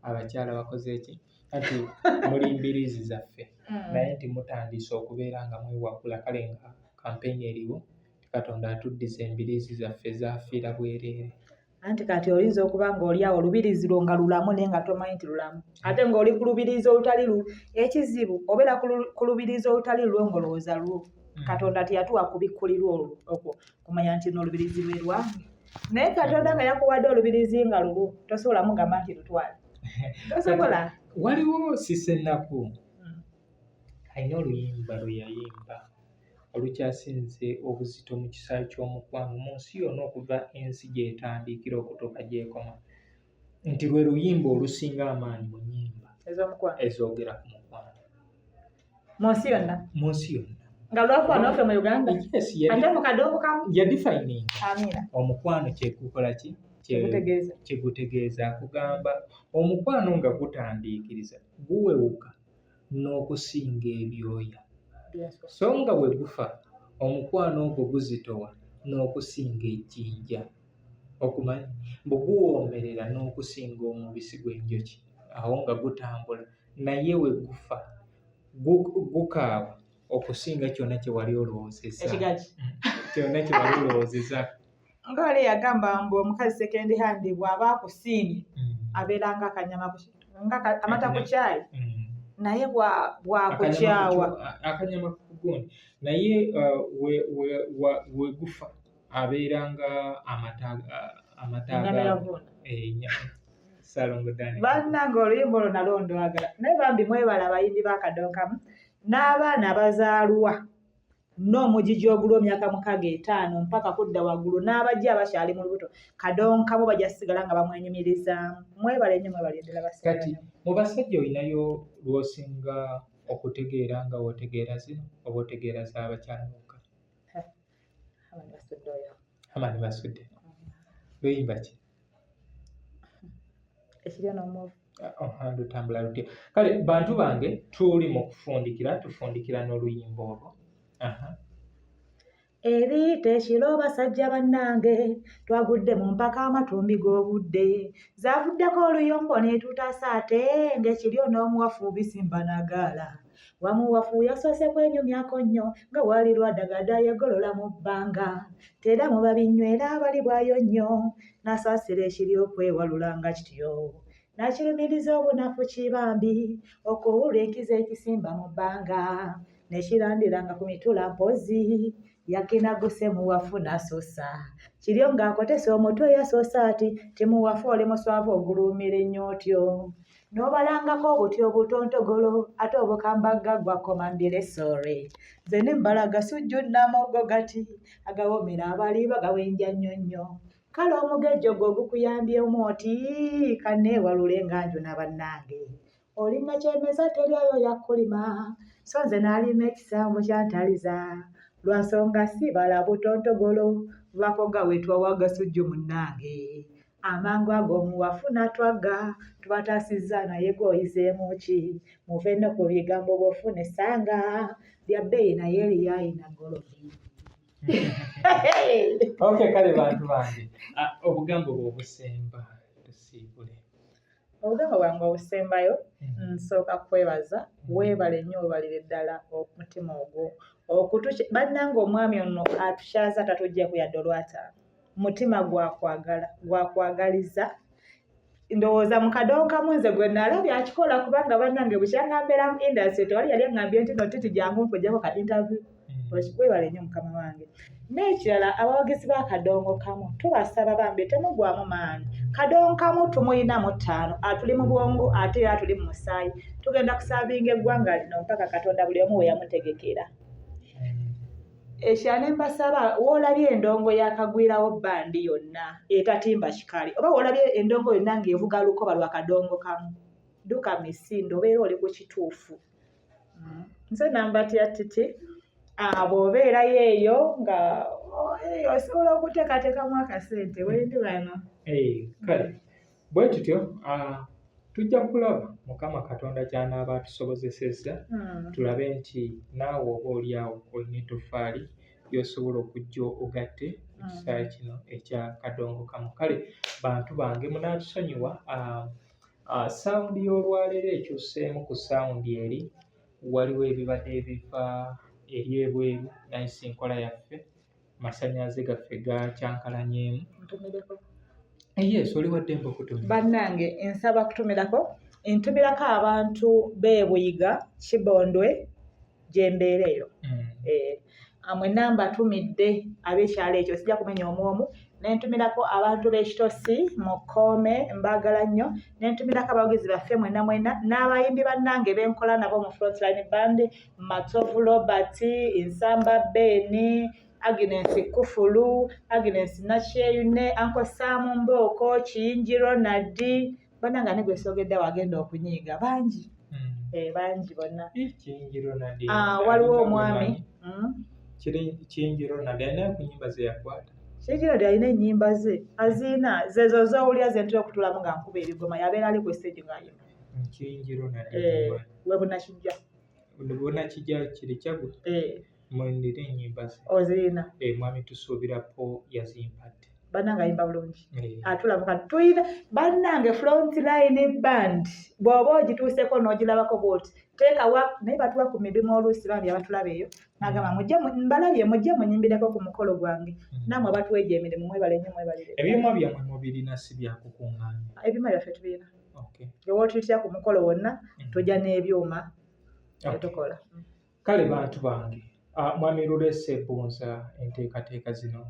Abakyala bakoze ki? Anti muli mbiriizi zaffe, naye nti mutandiise okubeera nga mwewakula. Kale nga kampeyini eriwo ti Katonda atuddiza embiriizi zaffe zaafiira bwereere. Anti kati oyinza okuba ng'oli awo olubirizi lwo nga lulamu naye nga tomanyi nti lulamu, ate ng'oli ku lubirizi olutali lu ekizibu obeera ku lubirizi olutali lulwo ng'olowooza lwo. Katonda teyatuwa kubikkulirwa olwo okwo kumanya nti n'olubirizi lwe lwange, naye Katonda nga yakuwadde olubirizi nga lulwo tosobola mugamba nti lutwale, tosobola. Waliwo Sisenaku alina oluyimba lwe yayimba olukyasinze obuzito mu kisaawe ky'omukwano mu nsi yonna okuva ensi gy'etandikira okutuuka gy'ekoma, nti lwe luyimba olusinga amaanyi mu nnyimba ez'omukwano ezoogera ku mukwano mu nsi yonna. Mu nsi yonna. Nga lwakuba naffe mu Uganda Yes, ate mu kadongo kamu. Yadefininga Amiina. omukwano kyekukola ki, Kyekutegeeza. Kyekutegeeza akugamba omukwano nga gutandiikiriza guwewuka n'okusinga ebyoya, so nga bwe gufa omukwano ogwo guzitowa n'okusinga ejjinja. Okumanyi mbu guwoomerera n'okusinga omubisi gw'enjuki awo nga gutambula, naye we gufa Gukaawa okusinga kyonna kye wali olowoozezza. Ekigagi. Kyonna kye wali olowoozezza. Nga wali yagamba mbu omukazi second hand bw'aba akusiimye abeera nga akanyama nga amata ku kyayi. Naye bw'akukyawa. Akanyama kugundi naye wegufa abeera nga amata amata. Bannange, oluyimba olwo nalwo ndwagala. Naye bambi mwebala abayimbi b'akadonkamu n'abaana abazaalwa n'omugigi ogulwa emyaka 6, 5 mpaka kudda waggulu, n'abajja abakyali mu lubuto, kadonkamu bajja sigala nga bamwenyumirizaamu. Mwebale nnyo, mwebale ddala. Kati mu basajja olinayo lw'osinga okutegeera nga wotegeera zino oba otegeera z'abakyala bokka? Basudde oyo. Hamani Basudde, luyimba ki? Ekiryo n'omuvu. Lutambula lutya? Kale bantu bange, tuli mu kufundikira, tufundikira n'oluyimba olwo. Ebiyita ekiro basajja bannange, twagudde mu mpaka amatumbi g'obudde, zaavuddeko oluyombo ne tutaasa, ate ng'ekiryo n'omuwafu bisimba nagaala. Wamuwafu yasoose kwenyumyako nnyo nga wali lwadagada yegolola mu bbanga, tera muba binywera bali bwayo nnyo, n'asaasira ekiri okwewalula nga kityo n'akirumiriza obunafu kibambi okuwulwa enkizo ekisimba mu bbanga nekirandiranga ku mitula mpozi yakinaguse muwafu n'asusa kiryo ng'akotese omutwe. Yasoosa ati timuwafu oli muswavu oguluumira ennyo otyo n'obalangako obuti obutontogolo ate obukambagga gwakoma mbire sore nze ne mbalaga sujju namogo gati agawoomera abali bagawenja nnyo nnyo. Kale omugejjo gwe ogukuyambyemu oti kanneewalule nga njuna bannange oli nakyemeza teryayo yakkulima so nze n'alima ekisambu kyantaliza lwa nsonga sibala butontogolo vakoga wetwawaga sujju munnange amangu ago omuwafu n'atwagga tubataasizza naye gweoyizeemu ki muve nno ku bigambo bw'ofuna essanga lya bbeeyi naye eriyayina golobi. Okay, kale bantu bange, obugambo bwe obusemba tusiibule. Obugambo bwange obusembayo, nsooka kwebaza, weebale nnyo, weebalire ddala omutima ogwo okutuki. Bannange, omwami ono atukyaza tatuggyeko yadde olwataano. Mutima gwakwagala gwakwagaliza. Ndowooza mu kadonkamu nze gwe nalabye akikola, kubanga bannange bukyanga mbeera mu industry tewali yali aŋŋambye nti no titi jangu nkuggyeko ka interview. Weebale nnyo mukama wange. N'ekirala, abawagizi b'akadongo kamu tubasaba bambi temugwamu maanyi. Kadongo kamu tumuyina mu ttaano, atuli mu bwongo ate era atuli mu musaayi. Tugenda kuservinga eggwanga lino mpaka Katonda buli omu we yamutegekera. Ekirala ne mbasaba, woolabye endongo yakagwirawo band yonna etatimba kikali, oba woolabye endongo yonna ng'evuga lukoba lwa kadongo kamu, dduka misinde obeera oli ku kituufu. Nze Nambatya Titi. Bw'obeerayo eyo nga osobola okuteekateekamu akasente, wendi bano. Kale bwe tutyo tujja kulaba Mukama Katonda ky'anaaba atusobozesezza, tulabe nti naawe oba oli awo olina ettoffaali ly'osobola okujja ogatte mu kisaawe kino ekya kadongo kamu. Kale bantu bange, munaatusonyiwa, sound y'olwaleero ekyuseemu ku sound eri. Waliwo ebibadde ebiva eri ebweru, naye si nkola yaffe, masannyalaze gaffe gakyankalanyeemu. Ntumireko. Yes, oli waddembe okutumira. Bannange, nsaba kutumirako, ntumirako abantu b'e Buyiga, Kibondwe gyembeera eyo. Mwenna mbatumidde ab'ekyalo ekyo, sijja kumenya omu omu. Nentumirako abantu b'Ekitosi mu Kkoome, mbaagala nnyo. Nentumirako abawagizi baffe mwenna mwenna n'abayimbi bannange benkola nabo mu Frontline Band, Matovu Robert, Nsamba Ben, Agnes Kufulu, Agnes Nakyeyune, Uncle Sam Mbooko, Kiyingi Ronald. Bannange, ani gwesogedde wagenda okunyiiga? Bangi. Bangi bonna. Kiyingi Ronald. Waliwo omwami Kiyingi Ronald alina ku nnyimba ze yakwata. Kiyingi Ronald alina ennyimba ze aziina, zezo z'owulira ze ntera okutulamu nga nkuba ebigoma, yabeera ali ku stage ng'ayimba. Kiyingi Ronald. We Bunakijja. Bunakijja kiri Kyaggwe. Mwendira ennyimba ze. Ozirina? Mwami Tusuubira Po yazimpadde. Bannange ayimba bulungi. Atulamuka tuyina bannange Frontline Band, bw'oba ogituuseko n'ogirabako bwoti, teekawa naye batuwa ku mirimu oluusi. Bambi abatulaba eyo nagamba, mujje mbalabye, mujje munyimbireko ku mukolo gwange. Nammwe abatuwa egyo emirimu, mwebale nnyo, mwebalire. Ebyuma byammwe mubirina, si byakukuŋŋaanya? Ebyuma byaffe tubirina. Ewootuyitira ku mukolo wonna, tujja n'ebyuma etukola. Kale bantu bange, mwami Lulese Bunza, enteekateeka zino,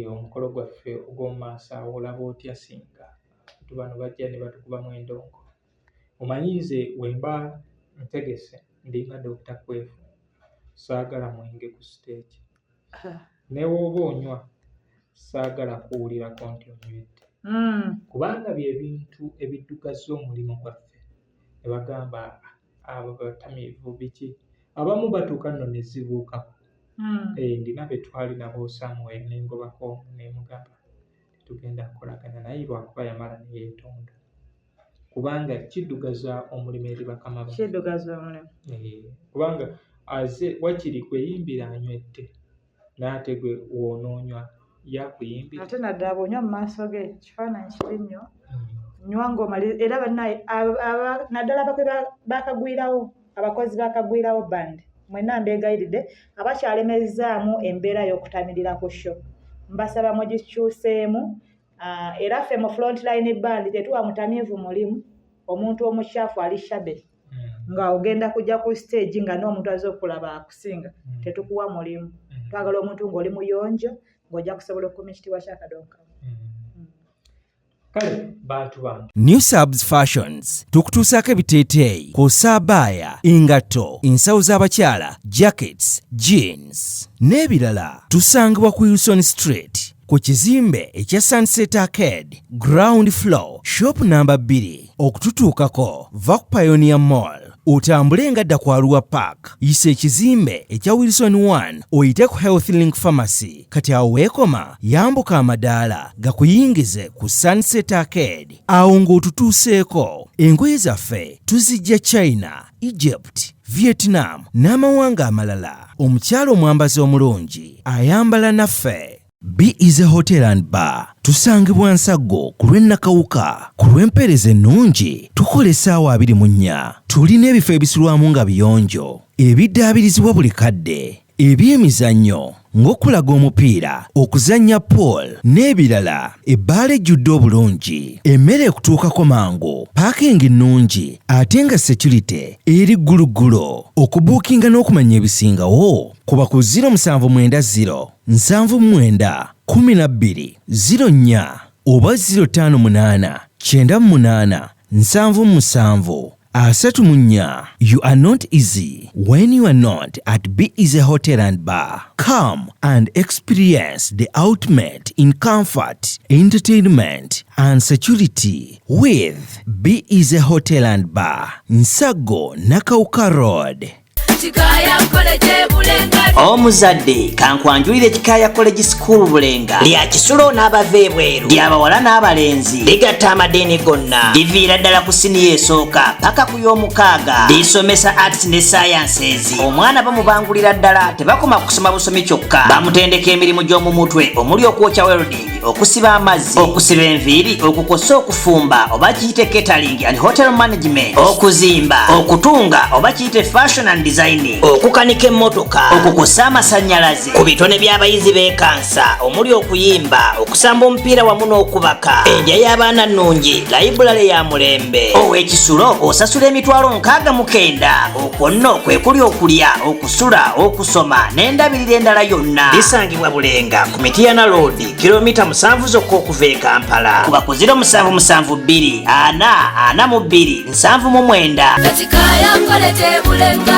omukolo gwaffe ogw'omu maaso awo, olaba otya singa abantu bano bajja ne batukubamu endongo? Omanyi nze wemba ntegese, ndinga Dr. Kwefu, saagala mwenge ku stage. Ne wooba onywa, saagala kuwulirako nti onywedde, kubanga bye bintu ebiddugaza omulimu gwaffe ne bagamba abo batamiivu biki. Abamu batuuka nno ne zibuukako. Ndina be twali nabo somewhere, nengobako omu nemugamba tetugenda kukolagana naye, lwakuba yamala neyeetonda, kubanga kiddugaza omulimu eri bakama baffe. Kiddugaza omulimu. Kubanga aze wakiri kweyimbira anywedde, n'ate gwe woonoonywa yakuyimbira. Ate naddala bw'onywa mu maaso ge, kifaananyi kibi nnyo. Nywa ng'omaliriza. Era bannaye naddala abakwe bakagwirawo, abakozi bakagwirawo band mwenna, mbeegayiridde, abakyalemezaamu embeera y'okutamirira ku show, mbasaba mugikyuseemu. Era ffe mu Frontline Band tetuwa mutamiivu mulimu. Omuntu omukyafu ali shabby, nga ogenda kujja ku stage nga n'omuntu azze okulaba akusinga, tetukuwa mulimu. Twagala omuntu ng'oli muyonjo, ng'ojja kusobola okukuma ekitiibwa kyakadonka. Kale bantu bange. New Subs Fashions tukutuusaako ebiteeteeyi kw'ossa abaaya, engatto, ensawo z'abakyala, jackets, jeans n'ebirala. Tusangibwa ku Wilson Street, ku kizimbe ekya Sunset Arcade, ground floor, shop namba 2. Okututuukako, va ku Pioneer Mall, otambule nga dda ku Arua Park, yisa ekizimbe ekya Wilson 1, oyite ku Health Link Pharmacy. Kati awo weekoma, yambuka amadaala gakuyingize ku Sunset Arcade. Awo ng'otutuuseeko. Engoye zaffe tuzijja China, Egypt, Vietnam n'amawanga amalala. Omukyala omwambazi omulungi ayambala naffe. Be Easy Hotel and Bar, tusangibwa Nsaggo ku lw'e Nakawuka. Ku lw'empeereza ennungi, tukola essaawa 24. Tulina ebifo ebisulwamu nga biyonjo, ebiddaabirizibwa buli kadde, ebyemizannyo ng'okulaga omupiira, okuzannya pool n'ebirala, ebbaala ejjudde obulungi, emmere ekutuukako mangu, parking nnungi ate nga security eri gguluggulo. Okubuukinga n'okumanya ebisingawo, kuba ku 0790 79 12 04 oba 058 98 77 34. You are not easy when you are not at Be Easy Hotel and Bar. Come and experience the ultimate in comfort, entertainment and security with Be Easy Hotel and Bar, Nsaggo, Nakawuka Road. Kikaaya College Bulenga. Omuzadde, kankwanjulire Kikaaya College School Bulenga. Lya kisulo n'abava ebweru, lyabawala n'abalenzi, ligatta amadiini gonna, liviira ddala ku siniya esooka paka ku y'omukaaga. Lisomesa arts ne sciences. Omwana bamubangulira ddala, tebakoma kusoma busomi kyokka, bamutendeka emirimu gy'omu mutwe omuli okwokya, welding, okusiba amazzi, okusiba enviiri, okukosa, okufumba oba kiyite catering and hotel management, okuzimba, okutunga oba kiyite fashion and designing, okukanika emmotoka, okukosa amasannyalaze. Ku bitone by'abayizi b'ekansa omuli okuyimba, okusamba omupiira wamu n'okubaka. Endya y'abaana nnungi, library ya mulembe. Ow'ekisulo osasula 69,000. Okwo nno kwe kuli okulya, okusula, okusoma n'endabirira endala yonna. Lisangibwa Bulenga ku Mityana Road, kilomita 7 zokka okuva e Kampala. Kuba ku 0772 4 42 79. Kikaaya College Bulenga.